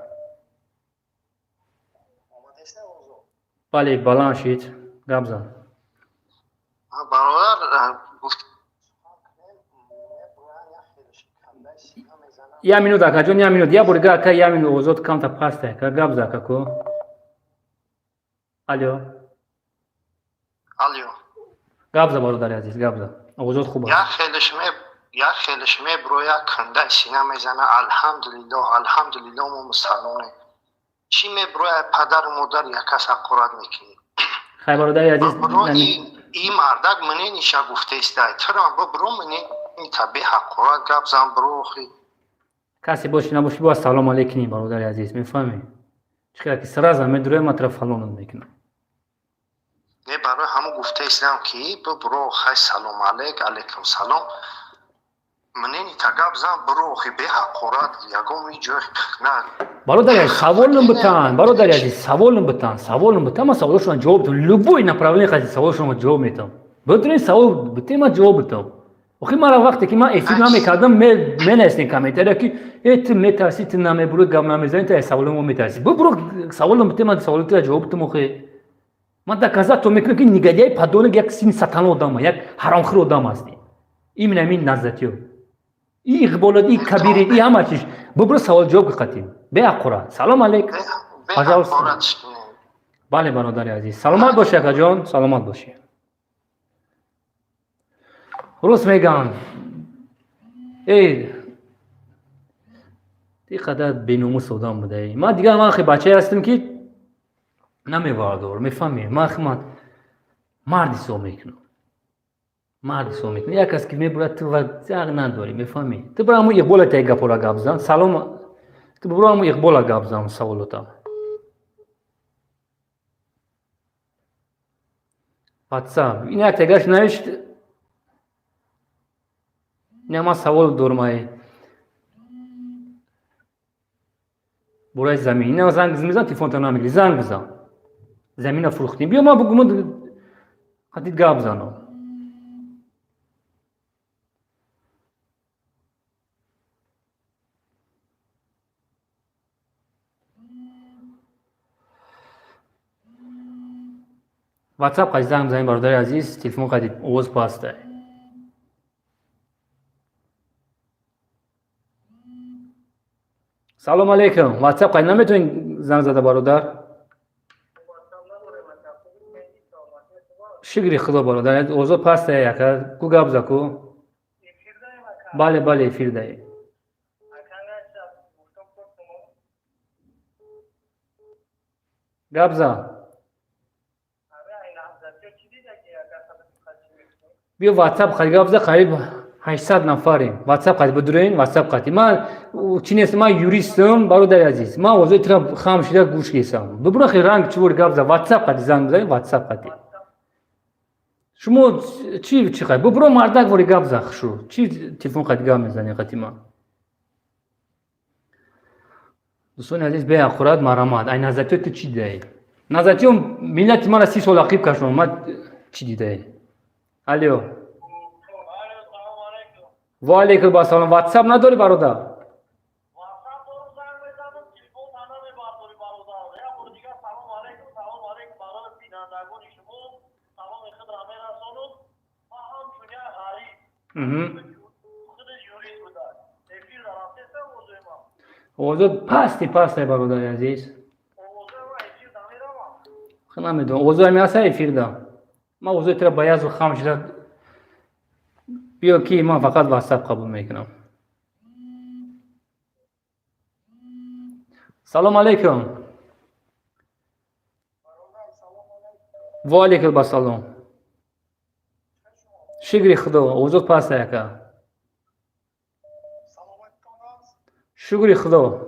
Speaker 1: Бале, баланд шид, гап зан.
Speaker 9: Бародар.
Speaker 1: Я минут, акаҷон, я минут, я борига, ака, я минут. Овозот камтар паст, ака, гап за, акако. Алё.
Speaker 9: Алё.
Speaker 1: Гап за, бародари азиз, гап за, овозот хуб аст.
Speaker 9: Як хелеш меброя, кандай сина мезана: «Алҳамдулиллоҳ, алҳамдулиллоҳ, мо мусалмонем». Чӣ меброя, падару модар якас ҳақорат мекунӣ.
Speaker 1: Хай, бародари азиз.
Speaker 9: И мардак мнениша гуфтаистай, турам бибро, мненита беҳақорат гап зан, бро, охи.
Speaker 1: Касе боши набоши, бояд салом алейкунӣ, бародари азиз, мефаҳмӣ? Чӣ хела ки сразу медуроя, ман тра фалонат мекунам.
Speaker 9: Не, барои ҳамон гуфтаистам ки бибро, хай, салом алейк, алейкум салом, мненита гап зан, бро, охи, беҳақорат, ягон ҷой на.
Speaker 1: Бародари азиз, саволам битан, бародари азиз, саволам битан, саволам битан, ман саволошонро ҷавоб битам. Любой направление хази саволошонро ҷавоб метавам. Бидурен, савол битем, ман ҷавоб битам. Охи, мара вақте ки ман эфир намекардам, менависем комментария ки э, ту метарсӣ, ту намебурӣ, гап намезанӣ, ту саволи мо метарсӣ. Бибуро, саволам битем, ман саволотро ҷавоб битам. Охи, ман доказать то мекунам ки негодяй, подонок, як сини сатана одама, як ҳаромхӯр одам ҳастӣ. Именно ҳамин наззатиё, и иқболот, и кабири, и ҳама чиз. Бибуро, савол ҷавоб қатим, беҳаққурат. Салом алейк, пожалуйста. Бале, бародари азиз, саломат бошӣ, акаҷон, саломат бошӣ. Рост мегӯянд, эй, ти қадар беномус одам будаӣ. Ман дигар, ман хе бачае ҳастам ки намевардор, мефаҳмӣ? Ман хе, ман мард ҳисоб мекунам, мард ҳисоб мекунам. Як кас ки мебурад, ту ва надорӣ, мефаҳмӣ? Ту бира ҳамун иқбола та гапора гап зан. Салом, ту бира ҳамун иқбола гап зан саволота. Ватсап ин як тагаш навишт. Ина ман савол дорам ай бораи замин. Ина занг мезан, телефонта намегирӣ. Занг бизан, замина фурӯхтем, биё, ман бугумон қатид гап занам. Ватсап қади занг бизанед, бародари азиз, телефон қади овоз пастай. Салом алейкум, ватсап қади наметавонед занг зада, бародар? Шукри худо, бародар. Овозо пастай, ака, ку гап за, ку. Бале, бале, эфир даи. Гап зан. Биё, ватсап қади гап за, қариб 800 нафарем. Ватсап қади бидурен, ватсап қади. Ман чӣ нестам, ман юристам, бародари азиз. Ман овозои тура хам шида гӯш кесам. Бибура, хе ранг чивор гап за, ватсап қади занг бизанед, ватсап қади. Шумо чӣ чӣ қади? Бибуро, мардак вори гап за, хушу. Чӣ телефон қади гап мезанӣ қати ман? Дӯстони азиз, беҳаққурат, марҳамат. Ай назатиё ту чӣ дидаӣ? Назатиё миллати мара 30 сол ақиб кашон, ман чӣ дидаӣ? Алё. Ва алейкум ассалом. Ватсап надорӣ, бародар? Овозот пасти пастай, бародари азиз. Намедонам, овозои ҳами ҳаста эфирда. Ман овозои тура ба язу хам шуда биё, ки ман фақат ватсап қабул мекунам. Салом алейкум. Ва алейкум ассалом. Шукри Худо. Овозот пастай, ака. Шукри Худо.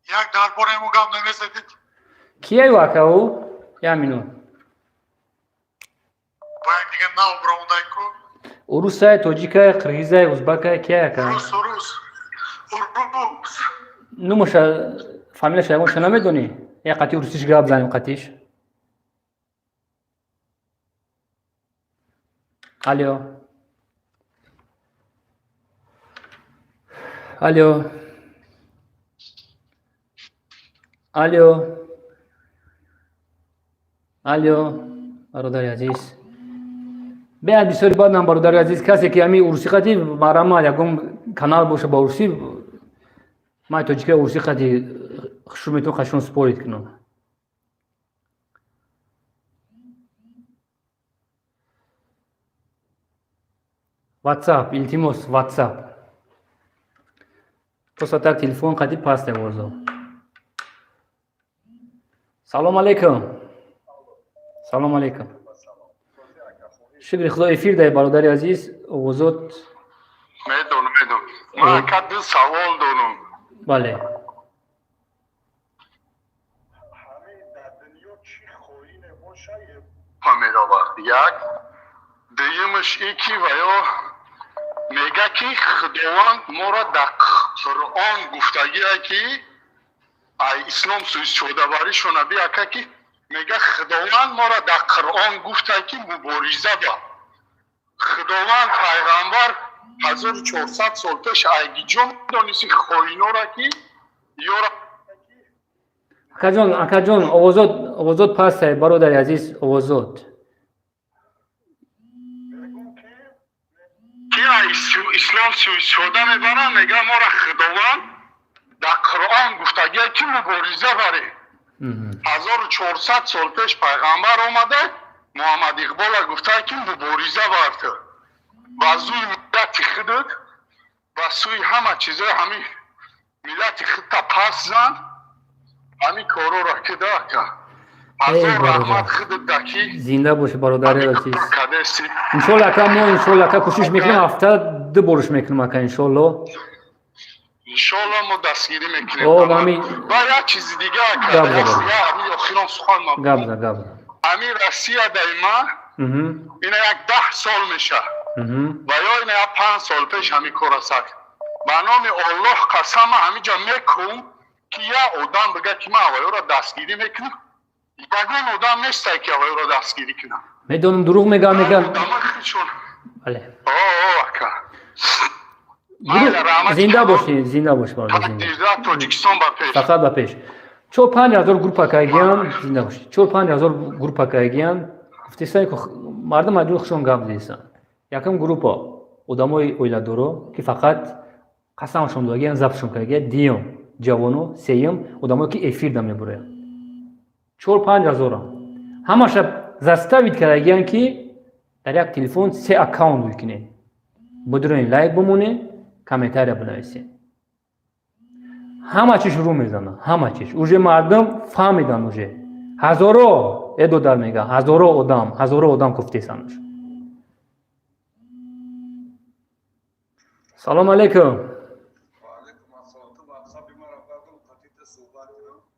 Speaker 10: Як дар бораи мо гап намезадед?
Speaker 1: Кияю, ака, ӯ? Як минут.
Speaker 10: Бо як дигар нав баромадай ку.
Speaker 1: Урусай, тоҷикай, қирғизай, узбакай, кияй, ака?
Speaker 10: Урус, урус, урус.
Speaker 1: Нумаша, фамилияша ягонша намедонӣ? Як қати урусиш гап занем қатиш. Алё, алё, алё, алё, бародари азиз, беҳад бисёри бадам, бародари азиз. Касе ки ҳами урусӣ қати марама, ягон канал боша ба урусӣ, ман тоҷика урусӣ қати хушу метавон қашон спорить кунам. Ватсап, илтимос, ватсап. Просто так телефон қати паст овозо. Салом алейкум. Салом алейкум. Шукри Худо. Эфир дай, бародари азиз, овозот.
Speaker 10: Медонам, медонам. Ман, ака, ду савол дорам.
Speaker 1: Бале.
Speaker 10: Ҳамин дар дунё чӣ хоине боша, меравад? Як дуюмаш и ки ва ё мега, ки Худованд моро дар Қуръон гуфтагие, ки ай ислом суистифодабаришона би, ака, ки мега Худованд моро дар Қуръон гуфта, ки мубориза ба Худованд. Пайғамбар 1400 сол пеш айгиҷо медониси хоинора, ки ёра?
Speaker 1: Акаҷон, акаҷон, овозот, овозот пастай, бародари азиз, овозот.
Speaker 10: Ки ислом суистифода мебаранд, мега моро Худованд дар Қуръон гуфтагие, ки мубориза барем. 1400 сол пеш пайғамбар омада, Муҳаммад Иқбола гуфта, ки мубориза бар ту ба зӯи миллати худат, ба сӯи ҳама чизои ҳамин миллати худта пас зан. Ҳамин корора кида, ака. Ҳазор раҳмат худат даки.
Speaker 1: Зинда боши, бародари азиз.
Speaker 10: Кадеси.
Speaker 1: Иншолло, ака, мо иншолло, ака, кӯшиш мекунем, ҳафта ду борш мекунем, ака, иншолло.
Speaker 10: Иншолло, мо дастгирӣ мекунем.
Speaker 1: О, ами
Speaker 10: Ба як чизи дига, ака.
Speaker 1: Гап за.
Speaker 10: Ами охирон сухан ма.
Speaker 1: Гап за, гап за.
Speaker 10: Ами Россия дай ма ина як 10 сол меша ва ё ина як 5 сол пеш ҳамин кора сар. Ба номи Оллоҳ қасама ҳамиҷа мекун, ки як одам бига, ки ман аввалёро дастгирӣ мекунам. Ягон одам нестай, ки аввалёро дастгирӣ кунам.
Speaker 1: Медонам, дурӯғ мегӯям, мегӯям.
Speaker 10: Одама худшон.
Speaker 1: Бале.
Speaker 10: О, ака.
Speaker 1: Зинда бошӣ, зинда бош, бародар, зинда.
Speaker 10: Тоҷикистон ба пеш.
Speaker 1: Фақат ба пеш. 4-5 ҳазор группа кайгиян, зинда бошӣ. 4-5 ҳазор группа кайгиян. Гуфтесан, мардум аҷур хушон гап зесан. Якум группа одамои оиладоро, ки фақат қасамшон додагиян, забтшон кардагия. Дуюм ҷавоно, сеюм одамое, ки эфирда мебуроянд. 4-5 ҳазорам ҳамаша заставить кардагиян, ки дар як телефон се аккаунт мекунед, бидурен, лайк бимонед, комментария бинависед. Ҳама чиш рӯ мезанад, ҳама чиш уже мардум фаҳмидан. Уже ҳазоро эдодар мега, ҳазоро одам, ҳазоро одам гуфтесанаш. Салом алейкум.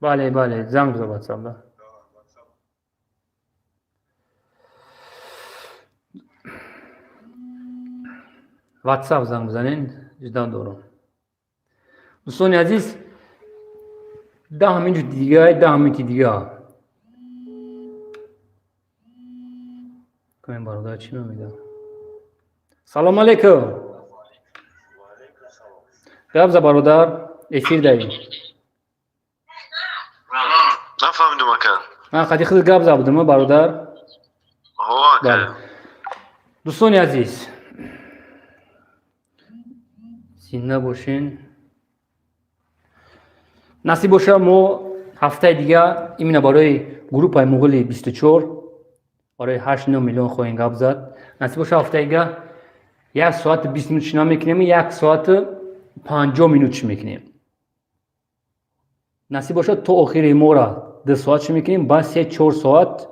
Speaker 1: Бале, бале, занг биза ватсап да. Ватсап занг бизанен, ждан дорам. Дӯстони азиз, 10 минути дига, 10 минути дига. Каме бародар чӣ мегӯяд? Салом алейкум. Гап за, бародар. Эфир даи.
Speaker 7: Нафаҳмидум, ака.
Speaker 1: Қади худ гап зад будам, бародар.
Speaker 7: Ҳо, ака.
Speaker 1: Дӯстони азиз, зинда бошен. Насиб боша, мо ҳафтаи дига именно барои группаи Муғули 24, барои 8 миллион хоҳем гап зад. Насиб боша, ҳафтаи дига 1 соату 20 минут чӣ намекунем, 1 соату 50 минут чӣ мекунем. Насиб бошад, то охири мора 2 соат чӣ мекунем, баъд 3-4 соат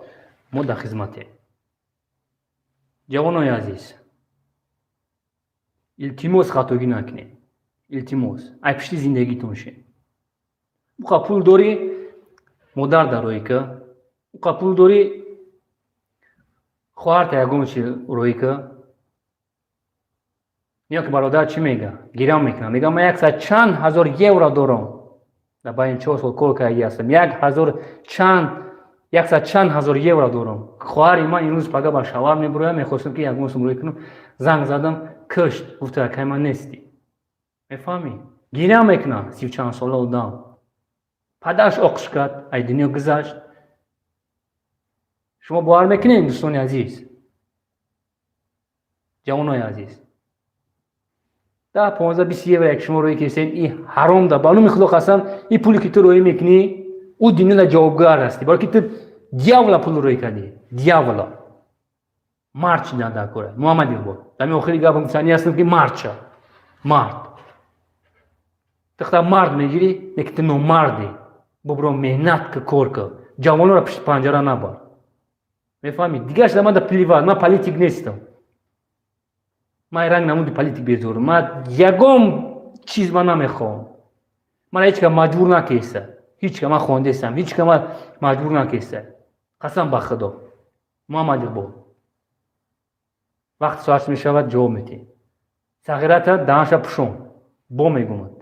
Speaker 1: мо дар хизматем. Ҷавонои азиз, илтимос, хатогӣ накунед, илтимос, ай пишти зиндагитон шед. Уқа пул дорӣ, модар дароӣ ка, уқа пул дорӣ, хоҳарта ягон чи роӣ ка. Ё ки бародар чӣ мега? Гирам мекунам, мега: «Ман яксад чанд ҳазор евро дорам, дар байни 4 сол кор кардаги ҳастам, як ҳазор чанд, яксад чанд ҳазор евро дорам. Хоҳари ман имрӯз пага ба шавар мебуроям, мехостам, ки ягон сум рӯй кунам, занг задам, кушт, гуфта: акай ман нестӣ». Мефаҳмӣ? Гиря мекунам. Сию чанд сола одам, падараш оқиш кард, ай дунё гузашт. Шумо бовар мекунед, дӯстони азиз, ҷавонои азиз, 10, 15, 20 евро як шумо рӯй кесен, и ҳаром да, ба номи Худо қасам, и пуле ки ту рӯй мекунӣ, ӯ дунёда ҷавобгар ҳастӣ, баро ки ту дьявола пул рӯй кардӣ, дьявола. Мард чи дар кора? Муҳаммад Иқбол, дами охири гапам гуфтани ҳастам, ки мард ша, мард. Тихта мард мегирӣ, лекин ту номардӣ. Бубро, меҳнат ка, кор ка, ҷавононро пишти панҷара набар, мефаҳмӣ? Дигарш да ман да плевать, ман политик нестам, ман ранг намуди политик безорам, ман ягон чиз ман намехоҳам, ман ҳеҷ ка маҷбур накеса, ҳеҷ ка. Ман хондесам, ҳеҷ ка ман маҷбур накеса, қасам ба Худо. Муҳаммад Иқбол, вақти соат мешавад, ҷавоб медиҳем. Сағирата даҳанша пӯшон, бо мегумад,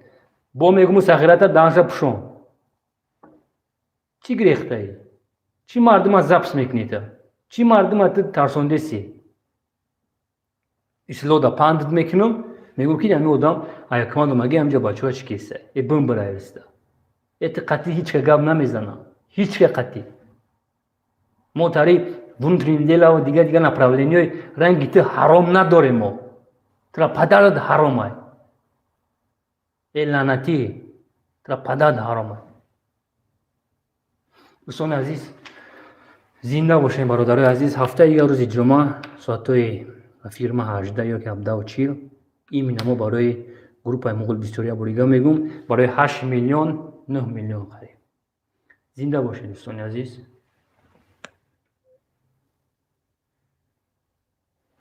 Speaker 1: бо мегуму, сағирата даҳанша пӯшон. Чӣ гирехтаӣ? Чӣ мардума запись мекунита? Чӣ мардума ту тарсондеси? Ислода пандд мекунам, мегӯм, ки ҳами одам аякман омаги, ҳамҷа бачаҳо чӣ кеса, э бимбираиста, э ти қатъи ҳеҷ ка гап намезанам, ҳеҷ ка қатъи. Мо тари внутренний дела ва дигар дигар направлениҳои ранги ту ҳаром надорем. Мо тура падарат ҳаромай, э лаънатӣ, тура падарат ҳаромай. Дӯстони азиз, зинда бошем. Бародарои азиз, ҳафтаи дигар рӯзи ҷумъа соатҳои фирма 18 ё ки 17:40 именно мо барои группаи Муғул бисёр як бори мегӯм, барои 8 миллион, 9 миллион қариб. Зинда бошед, дӯстони азиз.